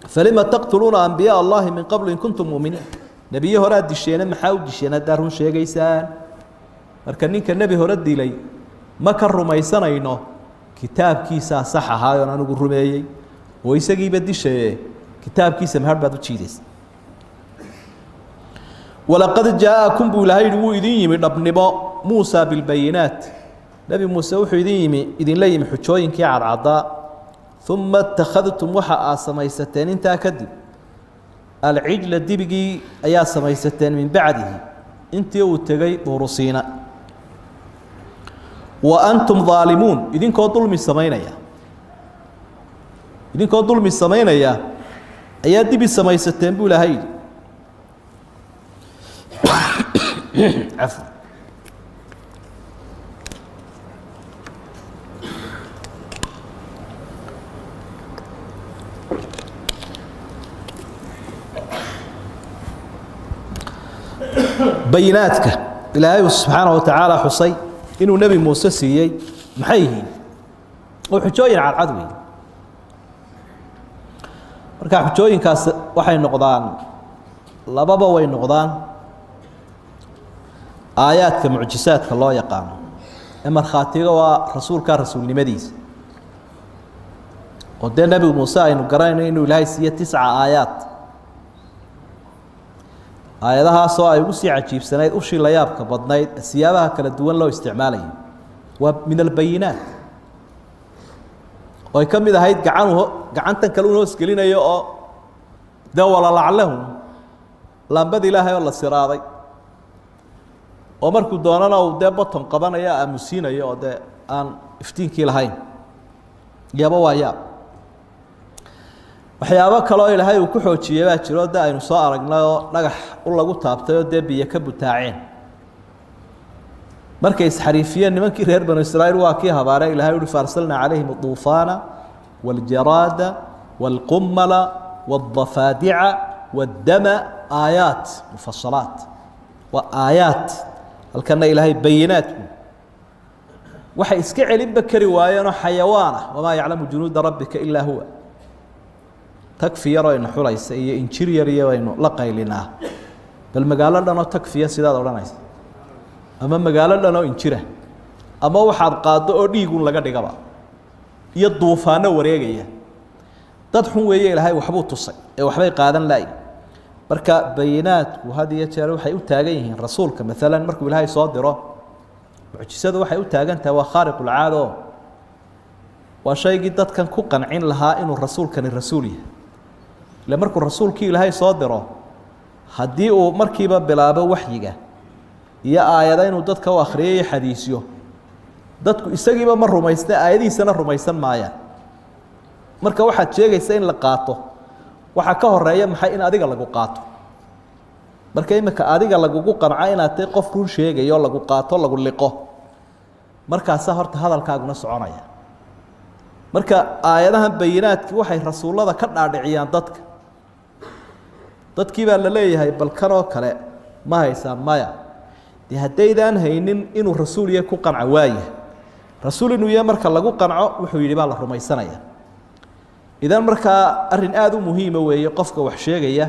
falima taqtuluuna ambiyaa allahi min qablu in kuntum muminiin, nebiye horaa disheena maxaa u disheen haddaa run sheegaysaan? Marka ninka nebi hore dilay ma ka rumaysanayno kitaabkiisaa sax ahaayoon anigu rumeeyey oo isagiiba dishaye, kitaabkiisa mahadh baad u jiidaysa. Walaqad jaaءakum buu ilaahay yihi, wuu idin yimi dhabnimo Muusa bilbayinaat, nebi muuse wuxuu idin yimi idinla yimi xujooyinkii cadcaddaa. Uma اtakhadtum waxa aad samaysateen intaa kadib alcijla, dibigii ayaa samaysateen, min bacdihi intii uu tegey Duurusiina, wa antum daalimuun, idinkoo dulmi samaynaya, idinkoo dulmi samaynaya ayaa dibi samaysateen buu ilaahay yidhi. Cafwan. Bayinaadka ilaahay uu subxaana wa tacaala xusay inuu nebi muuse siiyey maxay yihiin? Oo xujooyin cadcad wey. Marka xujooyinkaas waxay noqdaan lababa way noqdaan, aayaadka mucjisaadka loo yaqaano ee markhaatiga waa rasuulka rasuulnimadiisa, oo dee nebi muuse aynu garanayno inuu ilaahay siiye 9 aayaad, aayadahaasoo ay ugu sii cajiibsanayd ushii la yaabka badnayd siyaabaha kala duwan loo isticmaalayo, waa min albayinaat, oo ay ka mid ahayd gacan gacantan kale un hoosgelinayo oo dee walalaclahum laambada ilaahay oo la siraaday, oo markuu doonana uu dee boton qabanayo aamusiinayo oo dee aan iftiinkii lahayn, yaaba waa yaab. Waxyaabo kaloo ilaahay uu ku xoojiyey baa jiro de aynu soo aragnay, oo dhagax u lagu taabtay oo dee biyo ka butaaceen markay isxariifiyeen nimankii reer banu Israiil, waa kii habaare ilahay uhi faarsalnaa calayhim aduufaana waاljaraada wاlqumala wاldafaadica waاddama aayaat mufasalaat, waa aayaat. Halkana ilaahay bayinaat bu waxay iska celinba kari waayeenoo xayawaan ah, wamaa yaclamu junuuda rabbika ilaa huwa. Tagfi yaroo ina xulaysa iyo injir yar iyo aynu la qaylinaa, bal magaalo dhanoo tagfiya sidaad odhanaysa, ama magaalo dhanoo injira, ama waxaad qaaddo oo dhiigun laga dhigaba, iyo duufaano wareegaya, dad xun weeye ilaahay waxbuu tusay ee waxbay qaadan laayi. Marka bayinaadku had iyo jeer waxay u taagan yihiin rasuulka, maalan markuu ilaahay soo diro mucjisadu waxay u taagan tahay waa khaariqulcaada, oo waa shaygii dadkan ku qancin lahaa inuu rasuulkani rasuul yahay. Ile markuu rasuulkii ilaahay soo diro, haddii uu markiiba bilaabo waxyiga iyo aayada inuu dadka u akhriyo iyo xadiisyo, dadku isagiiba ma rumaysna, aayadihiisana rumaysan maayaan. Marka waxaad sheegaysa in la qaato, waxaa ka horeeya maxay? In adiga lagu qaato. Marka imika adiga lagugu qanco inaad tahay qof run sheegayo, lagu qaato, lagu liqo, markaasaa horta hadalkaaguna soconaya. Marka aayadahan bayinaadki waxay rasuullada ka dhaadhiciyaan dadka. Dadkii baa la leeyahay bal kanoo kale ma haysaa? Maya. Dee haddaydaan haynin inuu rasuul yahay ku qanco waaya, rasuul inuu yahay marka lagu qanco wuxuu yidhi baa la rumaysanaya. Idan markaa arrin aada u muhiima weeye qofka wax sheegaya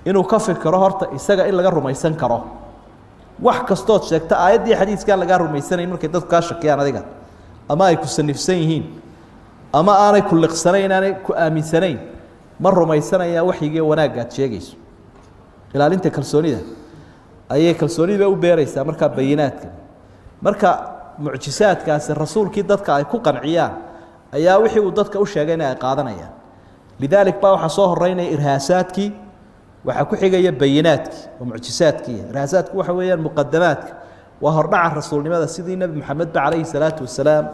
inuu ka fikiro horta isaga in laga rumaysan karo. Wax kastood sheegta aayaddii xadiiskaan lagaa rumaysanayn markay dadku kaa shakiyaan adiga, ama ay ku sanifsan yihiin, ama aanay ku liqsanayn, aanay ku aaminsanayn, ma rumaysanayaan waxyigiiyo wanaagga aad sheegayso. Ilaalinta kalsoonida ayay kalsoonida u beeraysaa markaa bayinaadka. Marka mucjisaadkaasi rasuulkii dadka ay ku qanciyaan ayaa wixii uu dadka u sheegayna ay qaadanayaan. Lidaalik baa waxaa soo horeynaya irhaasaadkii, waxaa ku xigaya bayinaadkii oo mucjisaadkii. Irhaasaadku waxa weeyaan muqadamaadka, waa hordhaca rasuulnimada, sidii nebi Maxamed ba calayhi salaatu wasalaam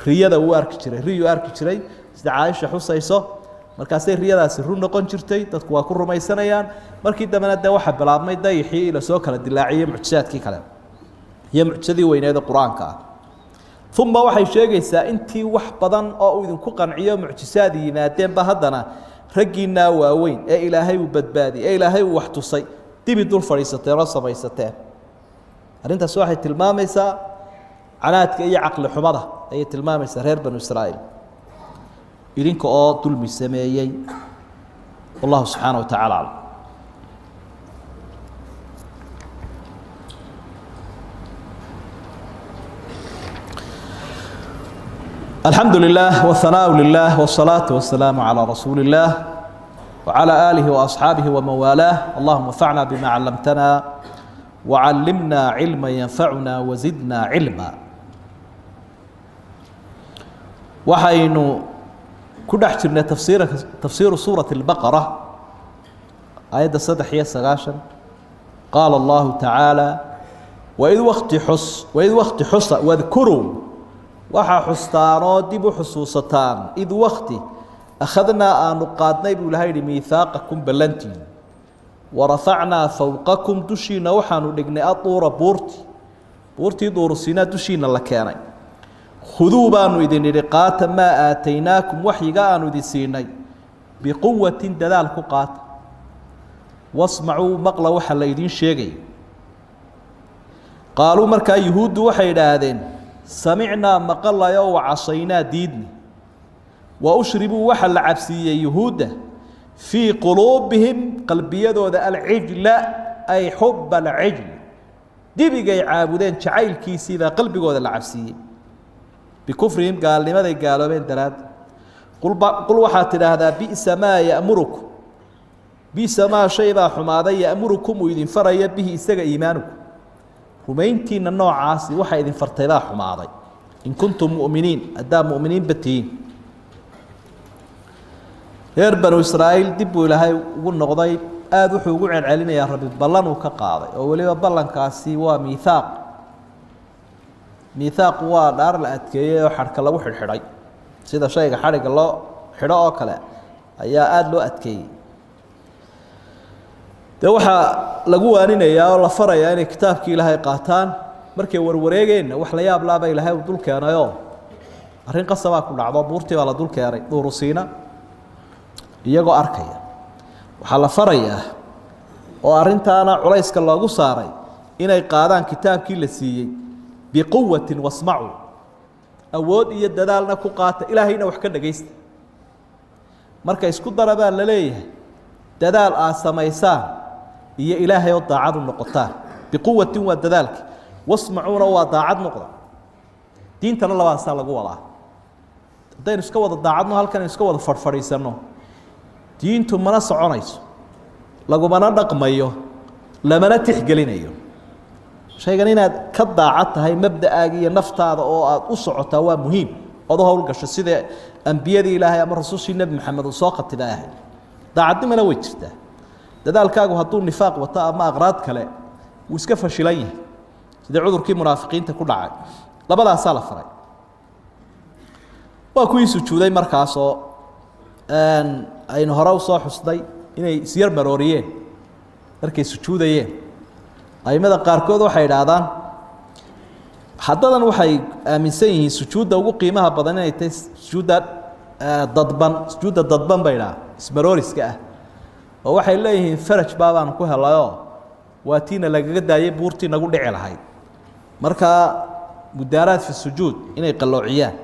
riyada uu arki jiray, riyuu arki jiray sida Caaisha xusayso, markaasay riyadaasi run noqon jirtay, dadku waa ku rumaysanayaan. Markii dambena dee waxaa bilaabmay dayixii la soo kala dilaaciyey, mucjisaadkii kale iyo mucjisadii weyneed ee qur-aanka ah. Uma waxay sheegaysaa intii wax badan oo uu idinku qanciyo mucjisaad yimaadeenba, haddana raggiinaa waaweyn ee Ilaahay uu badbaadiyey ee Ilaahay uu wax tusay dibi dul fadhiisateen oo samaysateen. Arrintaas waxay tilmaamaysaa canaadka iyo caqli xumada ayay tilmaamaysaa reer Banu Israa'iil, idinka oo dulmi sameeyey. Wallahu subxaana wa tacala aclam. الحمد لله والثناء لله والصلاة والسلام على رسول الله وعلى آله وأصحابه ومن والاه. اللهم انفعنا بما علمتنا وعلمنا علما ينفعنا وزدنا علما. Waxaynu ku dhex jirnay tafsiir, tafsiiru suurati البaqara, aayadda 93. Qaala Allahu tacaala: waid wakti xus, waid wakti xusa, wadkuruu, waxaa xustaanoo dib u xusuusataan, id wakti akhadnaa, aanu qaadnay buu Ilahay yihi, miihaaqakum, ballantiin, warafacnaa fowqakum, dushiina waxaanu dhignay, aduura, buurti, buurtii Duurusiinaa dushiina la keenay. Khuduu, baanu idin idhi, qaata, maa aataynaakum, waxyiga aanu idin siinay, biquwatin, dadaal ku qaata, wasmacuu, maqla waxa la idiin sheegayo. Qaaluu, markaa yuhuuddu waxay idhaahdeen: samicnaa, maqalayo, wacasaynaa, diidni. Wa ushribuu, waxa la cabsiiyey yuhuudda, fii quluubihim, qalbiyadooda, alcijla, ay xuba alcijl, dibigay caabudeen jacaylkiisiibaa qalbigooda la cabsiiyey, bikufrihim, gaalnimaday gaaloobeen daraaddeed. Qul, waxaad tidhaahdaa: bi'sa maa ya'murukum, bi'sa maa shay baa xumaaday, ya'murukum, uu idin faraya, bihi isaga, iimaanukum, rumayntiina noocaasi waxa idin fartay baa xumaaday, in kuntum mu'miniin, haddaa mu'miniinba tihiin. Reer Banu Israa'iil dib buu Ilaahay ugu noqday. Aada wuxuu ugu celcelinayaa Rabbi ballan uu ka qaaday, oo weliba ballankaasi waa miithaaq. Miithaaqu waa dhaar la adkeeyey oo xadhka lagu xidhxidhay, sida shayga xadhigga loo xidho oo kale ayaa aada loo adkeeyey. Dee waxaa lagu waaninayaa oo la farayaa inay kitaabkii Ilaahay qaataan. Markay warwareegeenna wax la yaab laaba Ilaahay uu dul keenayoo arrin qasabaa ku dhacdo, buurtii baa la dul keenay Duurusiina iyagoo arkaya. Waxaa la farayaa oo arrintaana culayska loogu saaray inay qaadaan kitaabkii la siiyey biquwatin, wasmacuu, awood iyo dadaalna ku qaata, Ilaahayna wax ka dhagaysta. Marka isku dara baa la leeyahay dadaal aad samaysaan iyo Ilaahay oo daacad u noqotaan. Biquwatin waa dadaalki, wasmacuuna waa daacad noqda. Diintana labadaasaa lagu wadaa. Haddaynu iska wada daacadno, halkan aynu iska wada fadhfadhiisanno, diintu mana soconayso, lagumana dhaqmayo, lamana tixgelinayo. Shaygan inaad ka daacad tahay mabda'aaga iyo naftaada oo aada u socotaa waa muhiim, ood u howlgasho sida ambiyadii Ilaahay ama rasuushii Nebi Maxamed uu soo khatibay ahayd. Daacadnimana way jirtaa. Dadaalkaagu hadduu nifaaq wato ama aqraad kale, wuu iska fashilan yahay, sidii cudurkii munaafiqiinta ku dhacay. Labadaasaa la faray. Waa kuwii sujuuday markaasoo aynu hore usoo xusnay inay isyar marooriyeen markay sujuudayeen. Aimada qaarkood waxay idhaahdaan, haddadan waxay aaminsan yihiin sujuudda ugu qiimaha badan inay tahay sujuudda dadban. Sujuudda dadban bay idhaha, ismarooriska ah, oo waxay leeyihiin faraj baabaanu ku helayoo waa tiina lagaga daayay buurtii nagu dhici lahayd. Markaa mudaaraad fi sujuud inay qalloociyaan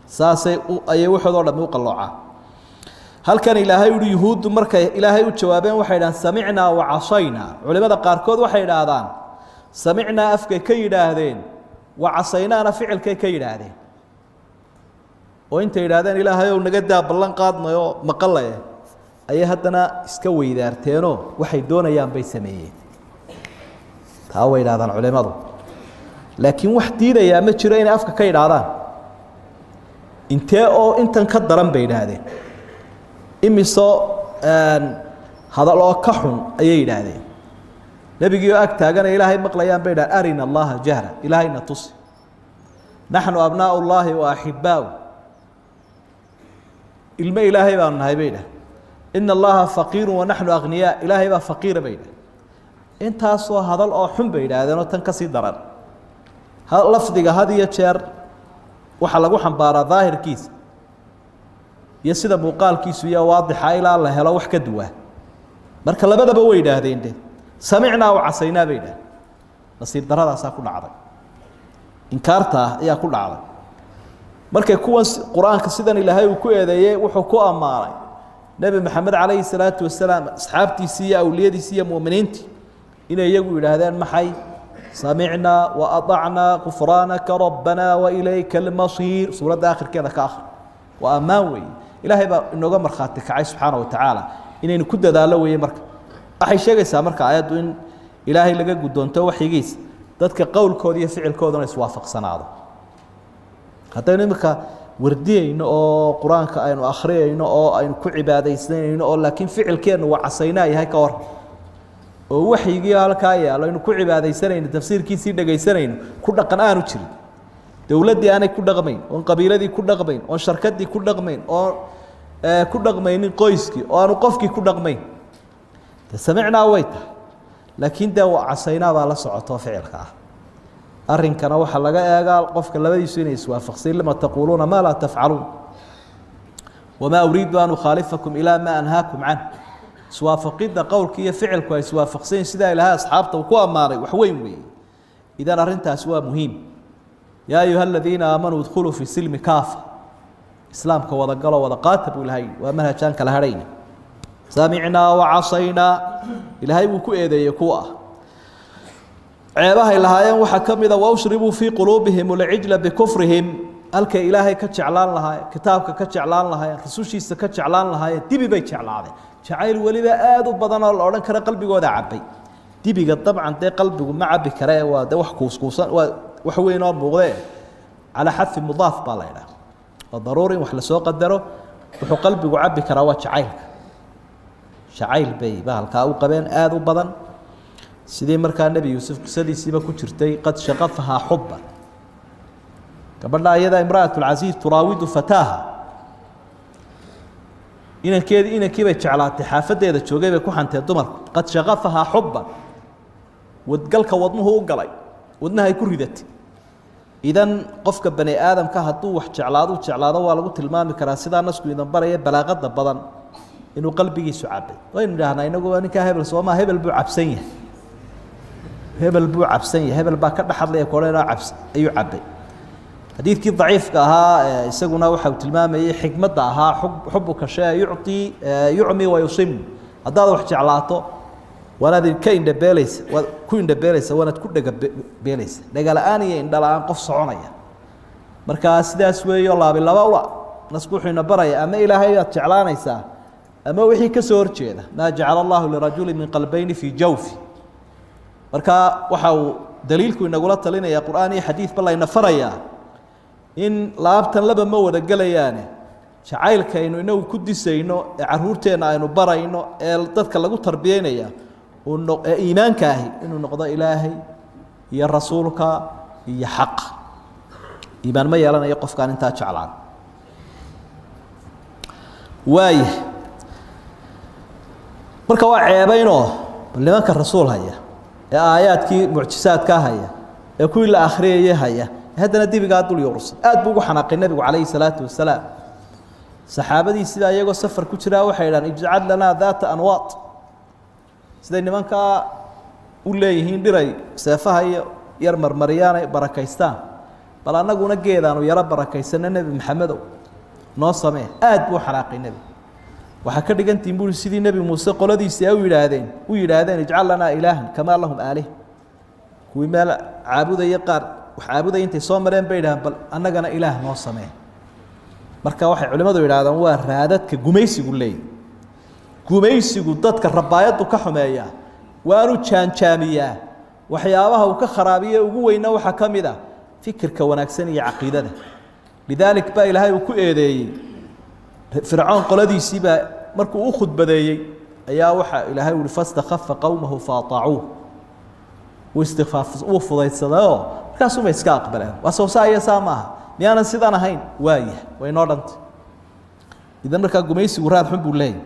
saasay ayay waxoodoo dhami u qalloocaan. Halkan Ilaahay uhi, yuhuuddu markay Ilaahay u jawaabeen waxay idhahaan: samicnaa wa casaynaa. Culimada qaarkood waxay idhaahdaan samicnaa afkay ka yidhaahdeen, wa casaynaana ficilkay ka yidhaahdeen, oo intay yidhahdeen Ilaahay ow naga daa, ballan qaadnayoo maqalaye, ayay haddana iska weydaarteenoo waxay doonayaan bay sameeyeen. Taa way idhahdaan culimadu, laakiin wax diidayaa ma jiro inay afka ka yidhaahdaan. Intee oo intan ka daran bay yidhaahdeen, imisoo hadal oo ka xun ayay yidhaahdeen. Nebigii oo ag taaganaya Ilaahay maqlayaan bay yidhahdeen: arina Allaha jahra, Ilaahayna tusi, naxnu abnaau llaahi wa axibbaau, ilmo Ilaahay baanu nahay bay yidhahdeen, ina Allaha faqiiru wanaxnu akhniyaa, Ilaahay baa faqiira bay yidhahdeen. Intaasoo hadal oo xun bay yidhaahdeen oo tan ka sii daran. Lafdiga had iyo jeer Waxaa lagu xambaaraa daahirkiisa iyo sida muuqaalkiisu iyo waadixa ilaa la helo wax ka duwa. Marka labadaba way idhaahdeen de, samicnaa wa casaynaa bay idhahdeen. Nasiib daradaasaa ku dhacday, inkaartaa ayaa ku dhacday. Markay kuwan qur-aanka sidan Ilaahay uu ku eedeeyey, wuxuu ku ammaanay Nebi Maxamed calayhi salaatu wasalaam, asxaabtiisii iyo awliyadiisii iyo mu'miniintii, inay iyagu yidhaahdeen maxay? Samicnaa wa aطacnaa, gufraanaka rabbanaa wa ilayka almasiir. Suuradda akhirkeeda ka akhri, waa ammaan weeye. Ilaahay baa inooga markhaati kacay subxaana wa tacaala inaynu ku dadaallo weeye. Marka waxay sheegaysaa marka aayaddu in Ilaahay laga guddoonto waxyigiisa, dadka qowlkooda iyo ficilkooduna iswaafaqsanaado. Haddaynu iminka wardiyeyno oo qur-aanka aynu akhriyayno oo aynu ku cibaadaysanayno oo laakiin ficilkeennu waa casaynaa yahay, ka war oo waxyigii halkaa yaalo aynu ku cibaadaysanayno, tafsiirkiisii dhegaysanayno, ku dhaqan aanu jirin, dowladdii aanay ku dhaqmayn, oon qabiiladii ku dhaqmayn, oon sharkadii ku dhaqmayn, oon ku dhaqmaynin qoyskii, oo aanu qofkii ku dhaqmayn, de samicnaa way tahay, laakiin dee waa casaynaa baa la socoto ficilka ah. Arrinkana waxaa laga eegaa qofka labadiisu inay iswaafaqsayn. Lima taquuluuna maa laa tafcaluun? Wamaa uriidu an ukhaalifakum ilaa maa anhaakum canh. Iswaafaqidda qowlka iyo ficilku ay iswaafaqsanyiin, sidaa Ilaahay asxaabta uu ku ammaanay, wax weyn weeye. Idan arrintaasi waa muhiim. Yaa ayuha aladiina aamanuu idkhuluu fi silmi kaafa, islaamka wadagalo, wada qaata buu Ilahay. Waa manhajaan kala hadhayna. Samicnaa wacasaynaa Ilaahay wuu ku eedeeyey kuwa ah. Ceebahay lahaayeen waxaa ka mida waushribuu fii quluubihim alcijla bikufrihim. Halkay Ilaahay ka jeclaan lahaayeen, kitaabka ka jeclaan lahaayeen, rusushiisa ka jeclaan lahaayeen, dibi bay jeclaadeen, jacayl weliba aada u badan oo la odhan karo qalbigooda cabbay. Dibiga dabcan dee qalbigu ma cabbi kare, waa de wax kuuskuusan, waa wax weyn oo muuqdee. Calaa xadfi mudaaf baa la idhaha, waa daruuri in wax lasoo qadaro. Wuxuu qalbigu cabbi karaa waa jacaylka. Jacayl bay bahalkaa u qabeen aada u badan, sidii markaa Nebi Yuusuf qisadiisiiba ku jirtay, qad shaqafahaa xubba. Gabadha iyada imra'at lcasiiz turaawidu fataaha, inankeedii, inankii bay jeclaatay xaafaddeeda joogay bay ku xanteen dumarku. Qad shaqafahaa xubban, wadgalka wadnuhu u galay, wadnahay ku ridatay. Idan qofka bani aadamka hadduu wax jeclaado u jeclaado, waa lagu tilmaami karaa sidaa nasku idan baraya balaaqada badan inuu qalbigiisu cabay. Waynu idhaahnaa inagu, ninkaa hebel soomaa, hebel buu cabsan yahay, hebel buu cabsan yahay, hebel baa ka dhex hadlaya koodhanoo cabs ayuu cabbay. Xadiidkii daciifka ahaa isaguna waxa uu tilmaamayey xikmadda ahaa xubuka shay yucطi yucmi wa yusim. Haddaad wax jeclaato, waanaad ka indhabeelaysa, waad ku indhabeelaysa, waanaad ku dhega beelaysa, dhega-la-aan iyo indhala-aan qof soconaya. Markaa sidaas weeyo, laabi laba ula nasku wuxuu ina baraya ama Ilaahay baad jeclaanaysaa ama wixii ka soo horjeeda. Maa jacala allahu lirajuli min qalbayni fii jawfi. Marka waxa uu daliilku inagula talinaya, qur'aan iyo xadiidba layna farayaa, in laabtan laba ma wada gelayaane, jacaylkaynu inagu ku disayno ee caruurteenna aynu barayno ee dadka lagu tarbiyeynaya ee iimaanka ahi inuu noqdo Ilaahay iyo rasuulka iyo xaq. Iimaan ma yeelanayo qofkaan intaa jeclaan waaya. Marka waa ceebaynoo, bal nimanka rasuul haya ee aayaadkii mucjisaadkaa haya ee kuwii la akhriyayay haya, haddana dibigaa dul yuursan. Aad buu ugu xanaaqay nebigu calayhi salaatu wasalaam. Saxaabadii sidaa iyagoo safar ku jiraa waxay idhahan, ijcal lanaa daata anwaad, siday nimankaa u leeyihiin dhiray seefaha iyo yar marmariyaanay barakaystaan, bal annaguna geedaanu yaro barakaysano, Nebi Maxamedow noo samee. Aad buu u xanaaqay nebigu. Waxaa ka dhigantihin buuri sidii Nebi Muuse qoladiisii ay u yidhaahdeen, ijcal lanaa ilaahan kamaa lahum aalih. Kuwii meel caabudaya, qaar wax caabudaya intay soo mareen bay yidhahdeen, bal annagana ilaah noo samee. Marka waxay culimmadu yidhahdaan waa raadadka gumaysigu leeyahy. Gumaysigu dadka rabaayaddu ka xumeeyaa, waanu jaanjaamiyaa. Waxyaabaha uu ka kharaabiye ugu weyna waxaa ka mid ah fikirka wanaagsan iyo caqiidada. Lidaalik baa Ilaahay uu ku eedeeyey Fircoon qoladiisii baa markuu u khudbadeeyey ayaa waxaa Ilaahay uhi, fastakhafa qowmahu faataacuuh. Wuu istikfaaf, wuu fudaydsadayoo markaasumay iska aqbaleen. Waa soo saa iyo saa maaha, miyaanan sidan ahayn? Waaya, way noo dhantay. Idan markaa gumaysigu raad xun buu leeyahy.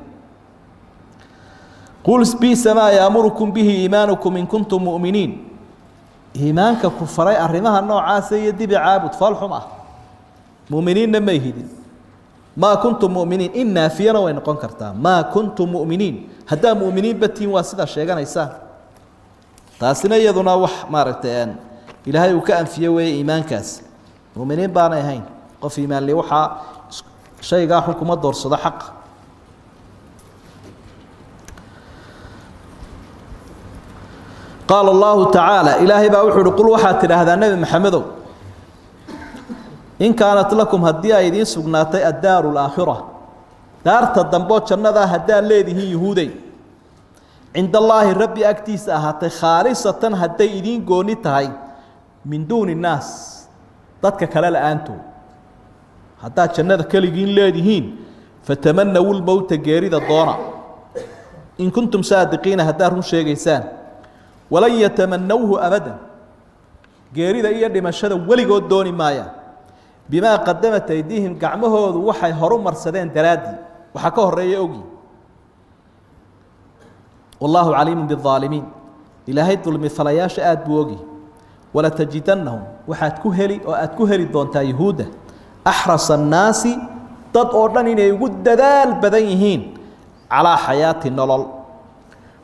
Qul bisa maa yaamurukum bihi iimaanukum in kuntum mu'miniin. Iimaanka ku faray arrimaha noocaasa iyo dibi caabud fool xum ah. Muminiinna may hidin. Maa kuntum muminiin in naafiyana way noqon kartaa. Maa kuntum muminiin, haddaa muminiinba tihiin waa sidaa sheeganaysaan. Taasina iyaduna wax maaragtay ilaahay uu ka anfiye weeye iimaankaas. Muminiin baanay ahayn. Qof iimaanli waxaa shaygaa xun kuma doorsado xaqa. Qaala allahu tacaala, ilaahay baa wuxuu uhi: qul, waxaad tidhaahdaa nebi Maxamedow, in kaanat lakum, haddii ay idiin sugnaatay, addaaru alaakhira, daarta damboo jannadaa haddaad leedihiin yuhuudey, cinda allaahi, rabbi agtiisa ahaatay, khaalisatan, hadday idiin gooni tahay, min duuni innaas, dadka kale la-aantood, haddaad jannada keligiin leedihiin, fatamanawu lmowta, geerida doona, in kuntum saadiqiina, haddaad run sheegaysaan. Walan yatamanawhu abadan, geerida iyo dhimashada weligood dooni maayaan, bimaa qadamat aydiihim, gacmahoodu waxay horu marsadeen daraaddii, waxaa ka horeeya ogi. Wallaahu caliimu biaalimiin, ilaahay dulmi falayaasha aada buu ogi. Walatajidannahum, waxaad ku heli oo aad ku heli doontaa yuhuudda, axrasa annaasi, dad oo dhan inay ugu dadaal badan yihiin, calaa xayaati, nolol,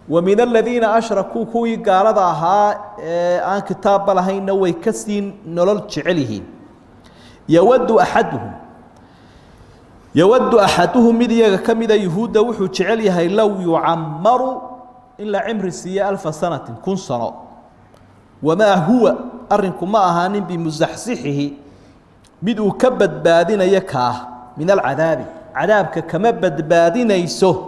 wa min aladiina ashrakuu, kuwii gaalada ahaa ee aan kitaabba lahaynna way ka sii nolol jecel yihiin. Yawaddu axaduhum, yawaddu axaduhum, mid iyaga ka mida yuhuudda wuxuu jecel yahay, low yucamaru, in la cimri siiyo, alfa sanatin, 1000 sano. Wamaa huwa, arrinku ma ahaanin, bimusaxsixihi, mid uu ka badbaadinayo kaah, min alcadaabi, cadaabka kama badbaadinayso,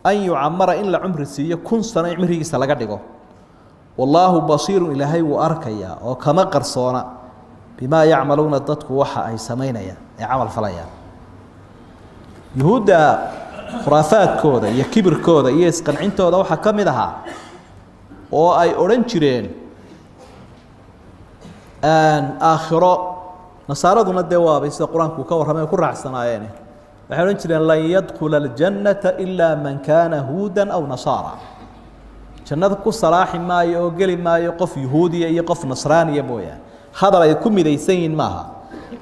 an yucamara, in la cumri siiyo 1000 sano, cimrigiisa laga dhigo. Wallaahu basiirun, ilaahay wuu arkayaa oo kama qarsoona, bimaa yacmaluuna, dadku waxa ay samaynayaan ee camal falayaan. Yuhuudda khuraafaadkooda iyo kibirkooda iyo isqancintooda waxaa ka mid ahaa oo ay odhan jireen aakhiro, nasaaraduna dee waabay sida qur-aanku ka warramay ku raacsanaayeen, waxay odhan jireen: lan yadkula aljannata ilaa man kaana huudan aw nasaara. Jannada ku salaaxi maayo oo geli maayo qof yuhuudiya iyo qof nasraaniya mooyaane. Hadal ay ku midaysan yihiin maaha,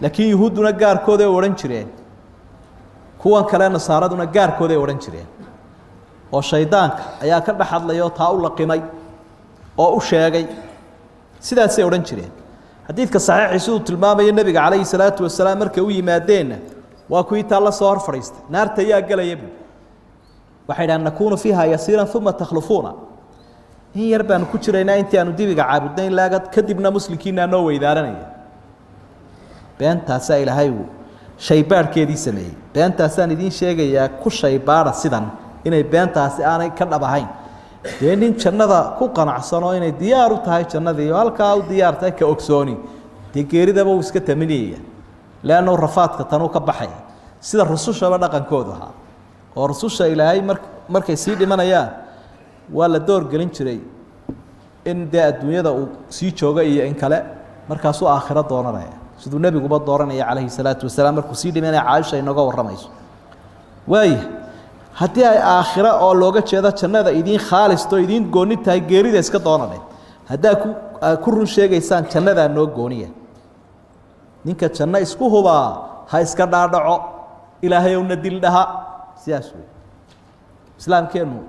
laakiin yuhuudduna gaarkooday odhan jireen, kuwan kale nasaaraduna gaarkooday odhan jireen, oo shaydaanka ayaa ka dhex hadlaya oo taa u laqimay oo u sheegay. Sidaasay odhan jireen. Xadiidka saxiixii siduu tilmaamayo, nebiga calayhi salaatu wasalaam markay u yimaadeenna waa kuwii taa la soo hor fadhiistay. Naarta yaa gelaya buu? Waxay dhahaan: nakuunu fiiha yasiiran uma takhlufuuna. In yar baanu ku jiraynaa intii aanu dibiga caabudnayn laagad, kadibna muslimkiinaa noo weydaaranaya. Beentaasaa ilaahay uu shaybaadhkeedii sameeyey. Beentaasaan idiin sheegayaa, ku shaybaadha sidan inay beentaasi aanay ka dhab ahayn. Dee nin jannada ku qanacsan oo inay diyaar u tahay jannadii oo halkaa u diyaar tahay ka ogsooni, dee geeridaba uu iska taminiyaya, leannu rafaadka tanuu ka baxaya, sida rusushaba dhaqankoodu ahaa. Oo rususha ilaahay mar markay sii dhimanayaan waa la doorgelin jiray in dee adduunyada uu sii joogo iyo in kale, markaasuu aakhiro doonanaya, siduu nebiguba dooranaya calayhi salaatu wasalaam markuu sii dhimanaya. Caaisha inooga warramayso. Waaya, haddii ay aakhiro oo looga jeedo jannada idiin khaalisto, idiin gooni tahay, geerida iska doonane, haddaa ku ku run sheegaysaan jannadaa noo gooniya. Ninka janno isku hubaa ha iska dhaadhaco, ilaahay owna dil dhaha. Sidaas wey islaamkeennu.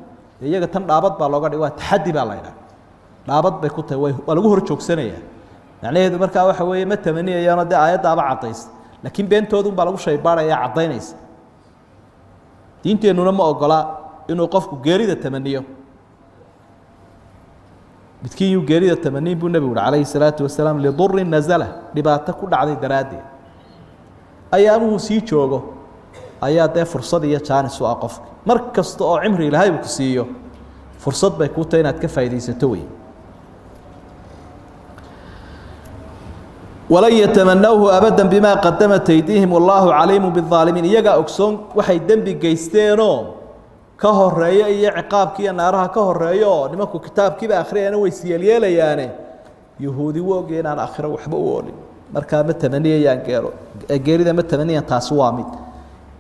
Iyaga tan dhaabad baa looga dhig, waa taxaddi baa la ydhaha, dhaabad bay ku tahay, waa lagu hor joogsanayaa. Macnaheedu markaa waxa weeye ma tamaniyayaano, dee aayaddaaba caddaysa, laakiin beentoodu baa lagu shaybaadhaya, caddaynaysa. Diinteennuna ma ogola inuu qofku geerida tamaniyo. Midkiin yuu geerida tamaniin, buu nebigu uhi calayhi salaatu wasalaam, lidurin nazala, dhibaato ku dhacday daraaddeed. Ayaamuhu sii joogo ayaa dee fursad iyo jaanis u ah qofka. Mar kasta oo cimri ilaahay uu ku siiyo, fursad bay kuu tahay inaad ka faa'iidaysato wey. Walan yatamanawhu abada bima qadamat aydiihim wallaahu caliimu biaalimiin. Iyagaa ogsoon waxay dembi geysteenoo ka horeeya iyo ciqaabki iyo naaraha ka horeeya, oo nimanku kitaabkiiba akhriyayana way isyeelyeelayaane. Yuhuudi u ogya inaan aakhiro waxba u oolin, markaa ma tamaniyayaan geero, geerida ma tamaniyaan. Taasi waa mid.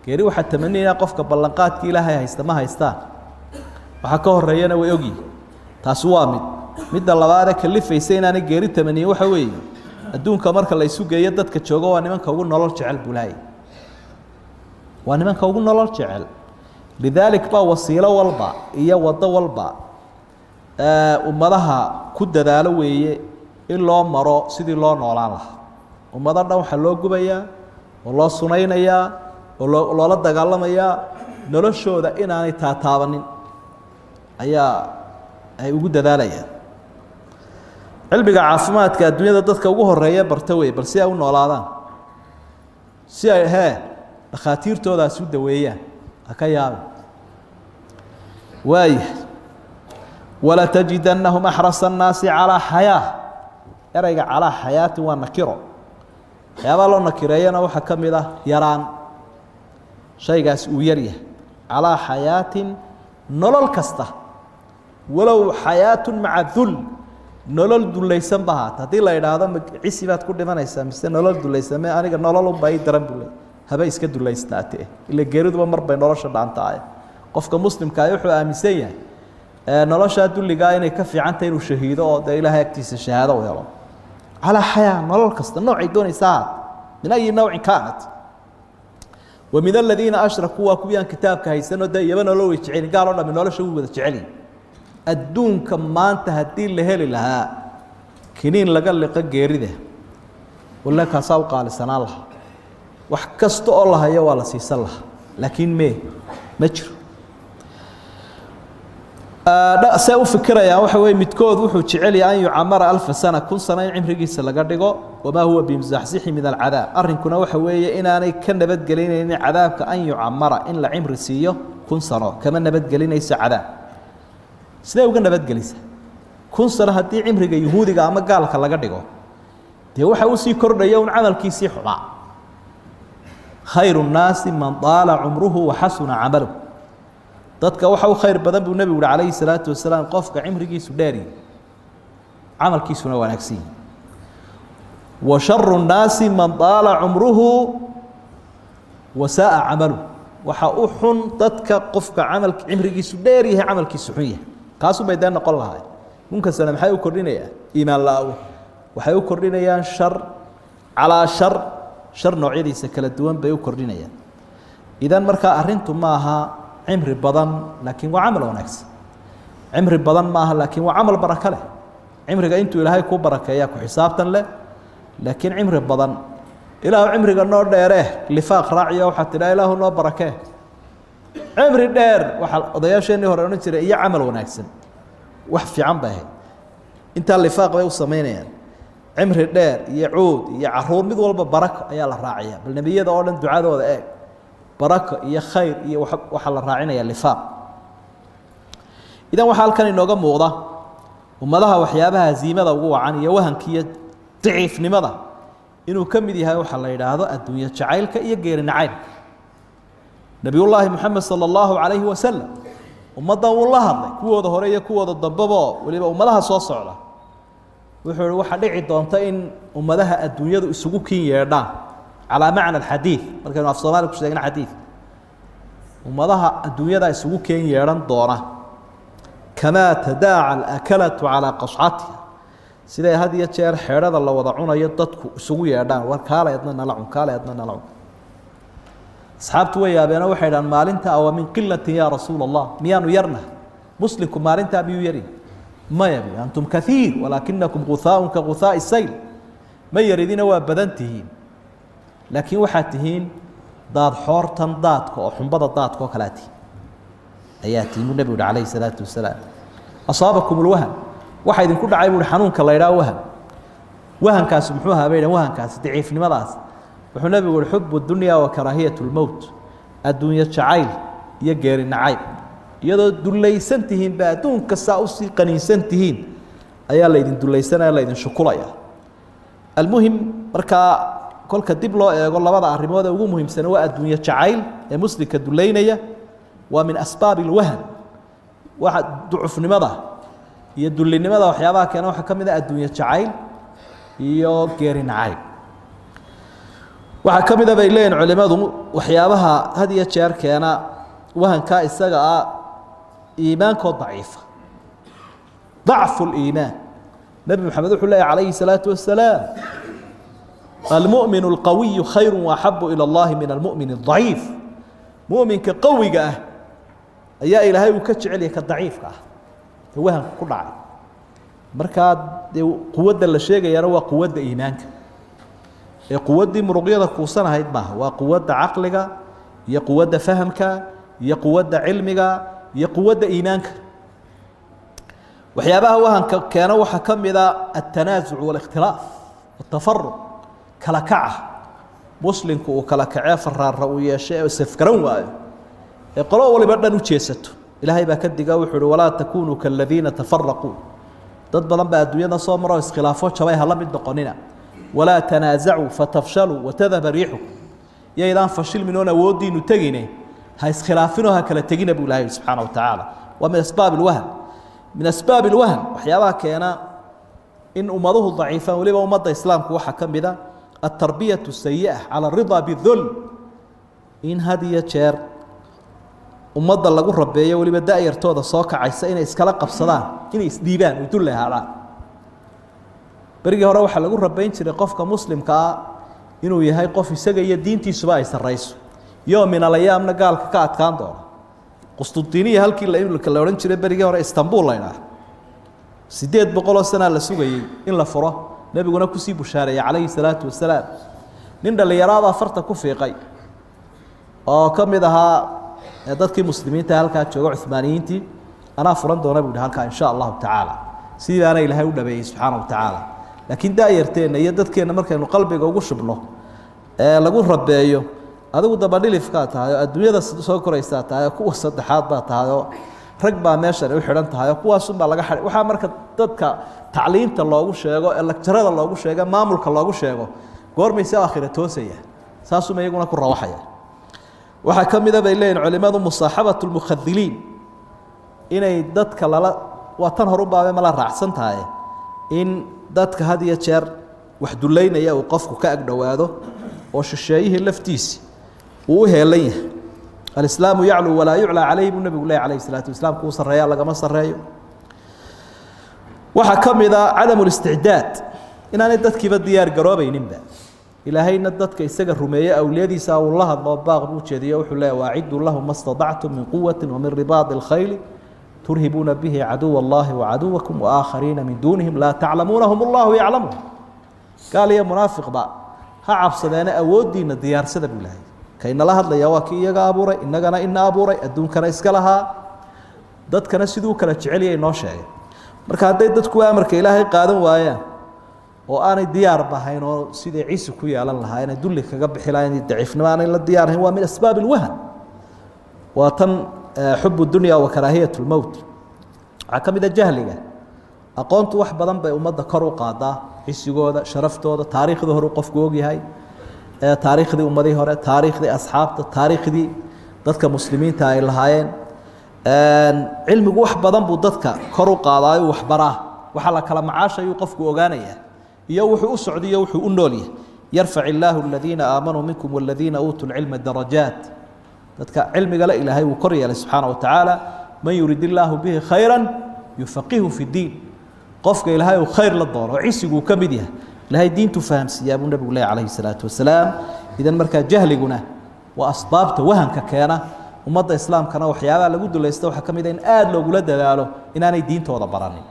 Geeri waxaa tamaniyaya qofka ballanqaadki ilaahay haysta, ma haystaan, waxaa ka horeeyana way ogyihin. Taasi waa mid. Midda labaadee kalifaysa inaanay geeri tamaniyin waxa weeye Adduunka marka la isu geeyo dadka jooga waa nimanka ugu nolol jecel bulaay, waa nimanka ugu nolol jecel. Lidaalik baa wasiilo walba iyo waddo walba ummadaha ku dadaalo weeye in loo maro sidii loo noolaan lahaa. Ummado dhan waxaa loo gubayaa oo loo sunaynayaa oo loo loola dagaalamayaa noloshooda inaanay taataabanin ayaa ay ugu dadaalayaan. Cilmiga caafimaadka adduunyada dadka ugu horeeya barta wey, bal si ay u noolaadaan, si ay hee dhakhaatiirtoodaasi u daweeyaan, ha ka yaabin. Waaya, ولتجدنهم أحرص الناس على حياة. Ereyga calaa xayaatin waa nakiro. Waxyaabaa loo nakireeyana waxaa ka mid ah yaraan shaygaasi uu yaryahay. Calaa xayaatin, nolol kasta, walow xayaatun maca dul, nolol dulaysan ba haata. Haddii la idhaahdo cisi baad ku dhimanaysaa mise nolol dulaysan, me aniga nolol unbaa ii daran bule, haba iska dulaysnaatee, ila geeriduba mar bay nolosha dhaantaay. Qofka muslimkaa wuxuu aaminsan yahay noloshaa dulligaa inay ka fiicantahay inuu shahiido oo dee Ilaahay agtiisa shahaado u helo. Calaa xayaa, nolol kasta noocay doonaysaa haat, من أي نوع كانت. ومن الذين أشركوا, waa kuwii aan kitaabka haysanoo dee iyaba nolol way jecelin. Gaal oo dhami nolosha wuu wada jecelin. Adduunka maanta haddii la heli lahaa kiniin laga liqo geerida, walle kaasaa u qaalisanaan lahaa. Wax kasta oo la hayo waa la siisan lahaa, laakiin mee, ma jiro. See u fikirayaan? Waxa weye, midkood wuxuu jecel yahay أن يعمر ألف سنة, 1000 sano in cimrigiisa laga dhigo. وما هو بمزحزحه من العذاب. Arrinkuna waxa weeye inaanay ka nabadgelinaynin cadaabka. أن يعمر, in la cimri siiyo 1000 sano, kama nabadgelinayso cadaab. Sidee uga nabadgelisa 1000 sano haddii cimriga yuhuudiga ama gaalka laga dhigo? Dee waxa usii kordhaya un camalkiisii xumaa. خير الناس من طال عمره وحسن عمله. Dadka waxa u khayr badan buu nebigu uhi calayhi salaatu wasalaam qofka cimrigiisu dheeri, camalkiisuna wanaagsan yihi. وشر الناس من طال عمره وساء عمله. Waxa u xun dadka qofka camal cimrigiisu dheer yahay, camalkiisu xun yahay. Kaasu bay dee noqon lahay. Kunka sane maxay u kordhinayaan? Iimaan la-awe waxay u kordhinayaan, shar calaa shar, shar noocyadiisa kala duwan bay u kordhinayaan. Idan markaa arrintu ma aha cimri badan, laakiin waa camal wanaagsan. Cimri badan maaha, laakiin waa camal barako leh. Cimriga intuu Ilaahay kuu barakeeya ku xisaabtan leh, laakiin cimri badan, Ilaahu cimriga noo dheeree, lifaaq raaciyo, waxaa tidhaha Ilaahu noo barakee cimri dheer. Waxaa odayaasheenii hore odhan jiray iyo camal wanaagsan, wax fiican bay ahayd. Intaa lifaaq bay u samaynayaan, cimri dheer iyo cuud iyo caruur, mid walba barako ayaa la raaciya. Bal nebiyada oo dhan ducadooda eeg, barako iyo khayr iyo waxaa la raacinaya lifaaq. Idan waxaa halkan inooga muuqda ummadaha waxyaabaha haziimada ugu wacan iyo wahanka iyo daciifnimada inuu ka mid yahay waxaa la yidhaahdo adduunyo jacaylka iyo geeri nacaybka. Nebiyullaahi Moxamed sala allahu calayhi wasalam ummaddan wuu la hadlay, kuwooda hore iyo kuwooda dambebo, weliba ummadaha soo socda. Wuxuu ihi waxaa dhici doonta in ummadaha adduunyadu isugu kin yeedhaan. Calaa macna alxadiid, markaynu af soomaali ku sheegna xadiid, ummadaha adduunyada isugu keen yeedhan doona. كما تداعى الأكلة على قصعتها, siday had iyo jeer xeedhada la wada cunayo dadku isugu yeedhaan, war kaala edna nala cun, kaala edna nala cun. Asxaabtu way yaabeeno, waxay dhahaan, maalinta أومن قلة يا رسول الله? Miyaanu yarna? Muslimku maalintaa miyuu yari? Maya bu, أنتم كثير ولكنكم غثاء كغثاء السيل. Ma yaridina, waa badan tihiin, laakiin waxaad tihiin daad xoortan daadka oo xumbada daadka oo kalea tihiin ayaa tihiin, buu nebigu uhi calayhi salaatu wasalaam. أصابكم الوهن, waxa idinku dhacay buu uhi xanuunka la idhaha wahan. Wahankaasi muxuu ahaa, bay dhahen? Wahankaasi daciifnimadaas wuxuu nebigu uhi حب الدنيا وكراهية الموت, adduunyo jacayl iyo geeri nacayb. Iyadoo dulaysan tihiin ba adduunka saa usii qaniinsan tihiin ayaa laydin dulaysanaya, laydin shukulaya. Almuhim, markaa kolka dib loo eego, labada arrimood ee ugu muhiimsan waa adduunyo jacayl ee muslimka dulaynaya, waa من أسباب الوهن. Waxa ducufnimada iyo dullinimada waxyaabaha keena waxaa ka mid ah adduunyo jacayl iyo geeri nacayb. Waxaa ka mida bay leeyihin culimadu waxyaabaha had iyo jeer keena wahankaa isaga ah iimaankoo daciifa, ضعف الإيمان. Nebi Maxamed wuxuu leeyahy calayhi الsalaatu wasalaam. Almu'min alqawiyu khayru waaxabu ila allahi min almu'min adaciif. Mu'minka qawiga ah ayaa Ilaahay uu ka jecel yahay ka daciifka ah ee wahanku ku dhacay. Markaa dee quwadda la sheegayaana waa quwadda iimaanka ee quwaddii muruqyada kuusanahayd maaha, waa quwadda caqliga iyo quwadda fahamka iyo quwadda cilmiga iyo quwadda iimaanka. Waxyaabaha wahanka keena waxaa ka mida altanaasuc walikhtilaaf watafaruq, kala kaca muslimku uu kala kacee, faraara uu yeeshay ee safgaran waayo ee qolo waliba dhan u jeesato. Ilaahay baa ka diga, wuxuu uhi: walaa takunuu kaladiina tafaraquu. Dad badan baa adduunyada soo maroo iskhilaafo jabay, hala mid noqonina. Walaa tanaasacuu fatafshaluu watadhaba riixukum. Yaydaan fashilmin oon awooddiinu tegine, ha iskhilaafinoo ha kala tegina, buu Ilahay subxaana wa tacaala. Waa min asbaab ilwahn, min asbaab ilwahn. Waxyaabaha keena in ummaduhu daciifaan, weliba ummadda islaamku, waxaa ka mida altarbiyatu sayi'a cala aridaa bidul, in had iyo jeer ummadda lagu rabeeyo, weliba da-yartooda soo kacaysa, inay iskala qabsadaan inay isdhiibaan oo dulle ahaadaan. Berigii hore waxaa lagu rabayn jiray qofka muslimka ah inuu yahay qof isaga iyo diintiisuba ay sarrayso, yo min alayaamna gaalka ka adkaan doono. Qustudiniya halkii la odhan jiray berigii hore Istanbul la idhaah, 800 sanaa la sugayey in la furo, nebiguna kusii bushaareeyey calayhi salaatu wasalaam. Nin dhallinyaraabaa farta ku fiiqay oo ka mid ahaa dadkii muslimiinta halkaa jooga, Cumaaniyiintii. Anaa furan doona, buu hi, halkaa insha allahu tacaala. Sidaana Ilaahay u dhabeeyey subxaana wa tacaala. Laakiin daayarteenna iyo dadkeenna markaynu qalbiga ugu shubno ee lagu rabeeyo, adigu dabadhilifkaa tahay oo adduunyada soo koraysaa tahay oo kuwa saddexaad baa tahay oo rag baa meeshan u xidhan tahay oo kuwaasunbaa laga xidhay. Waxaa marka dadka tacliinta loogu sheego ee lagjarada loogu sheego, maamulka loogu sheego, goormayse aakhira toosaya? Saasuma iyaguna ku rawaxaya. Waxaa ka mida, bay leeyihin culimadu, musaaxabatu lmukhadiliin, inay dadka lala waa tan horubaabay mala raacsan tahay, in dadka had iyo jeer wax dullaynaya uu qofku ka agdhowaado oo shisheeyihii laftiisi uu u heelan yahay. Alislaamu yacluu walaa yuclaa calayhi, buu nebigu leh calayhi salaatu wasalaam. Kuu sarreeya lagama sarreeyo. Waxaa ka mid a cadamu listicdaad, inaanay dadkiiba diyaar garoobayninba. Ilaahayna dadka isaga rumeeye, awliyadiisa uu la hadlo, baaq buu jeediyo, wuxuu leeya: waaciduu lahum ma staطactum min quwati wamin ribaadi اlkhayli turhibuuna bihi caduw اllahi wacaduwakum waaaakhariina min duunihim laa taclamuunahum allahu yaclamuhum. Gaal iyo munaafiqba ha cabsadeena, awooddiina diyaarsada, buu ilahay. Kaynala hadlaya waa kii iyaga abuuray, innagana ina abuuray, adduunkana iska lahaa, dadkana siduu kala jeceliyay noo sheegay. Marka hadday dadku amarka Ilaahay qaadan waayaan oo aanay diyaar bahayn oo siday ciisi ku yeelan lahaa, inay dulli kaga bixi lahayn, daciifnimo aanay la diyaarhayn, waa min asbaab ilwahan. Waa tan xub dunya wa karaahiyat lmowt. Waxaa ka mid a jahliga. Aqoontu wax badan bay ummadda kor u qaadaa, cisigooda, sharaftooda, taariikhdii hore qofku ogyahay, taariikhdii ummadihii hore, taariikhdii asxaabta, taariikhdii dadka muslimiinta ay lahaayeen. Cilmigu wax badan buu dadka kor u qaadaayo, waxbaraa waxaa la kala macaashayuu qofku ogaanaya iyo wuxuu u socday iyo wuxuu u nool yahay. Yarfac illaahu aladiina aamanuu minkum waladiina uutuu lcilma darajaat. Dadka cilmigale Ilaahay wuu kor yeelay subxaana wa tacaala. Man yurid illaahu bihi khayra yufaqihu fi ddiin. Qofka Ilaahay uu khayr la doono oo cisiguu ka mid yahay, Ilahay diintu fahamsiiyaa, buu nebigu leh calayhi salaatu wasalaam. Idan markaa jahliguna waa asbaabta wahanka keena. Ummadda islaamkana waxyaabaha lagu dulaysta waxaa ka mid a in aada loogula dadaalo inaanay diintooda baranin,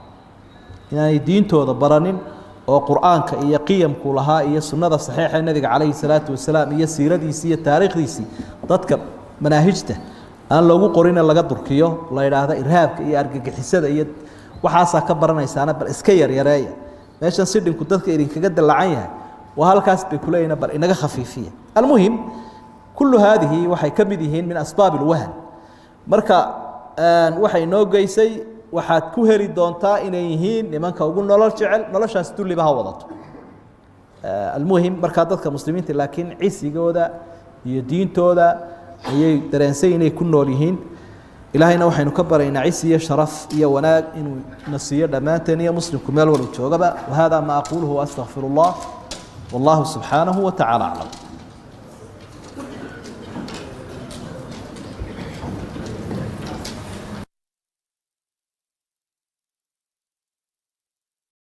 inaanay diintooda baranin oo qur-aanka iyo qiyamku lahaa iyo sunnada saxiixa ee nebiga calayhi salaatu wasalaam iyo siiradiisii iyo taariikhdiisii dadka manaahijta aan loogu qorine laga durkiyo, la yidhaahda irhaabka iyo argagixisada iyo waxaasaa ka baranaysaana, bal iska yaryareeya meeshan sidhinku dadka idinkaga dallacan yahay, waa halkaas bay kuleeyihin, bal inaga khafiifiya. Almuhim, kullu haadihi waxay ka mid yihiin min asbaab ilwahan. Marka waxay inoo geysay, waxaad ku heli doontaa inay yihiin nimanka ugu nolol jecel, noloshaas dulliba ha wadato. Almuhim, markaa dadka muslimiinta laakiin cisigooda iyo diintooda ayay dareensan inay ku nool yihiin. Ilaahayna waxaynu ka baraynaa cisi iyo sharaf iyo wanaag inuu na siiyo dhammaanteen iyo muslimku meel walba joogaba. Wahada ma aquluhu waastaqfir اllah, wallahu subxaanahu wa tacala aclam.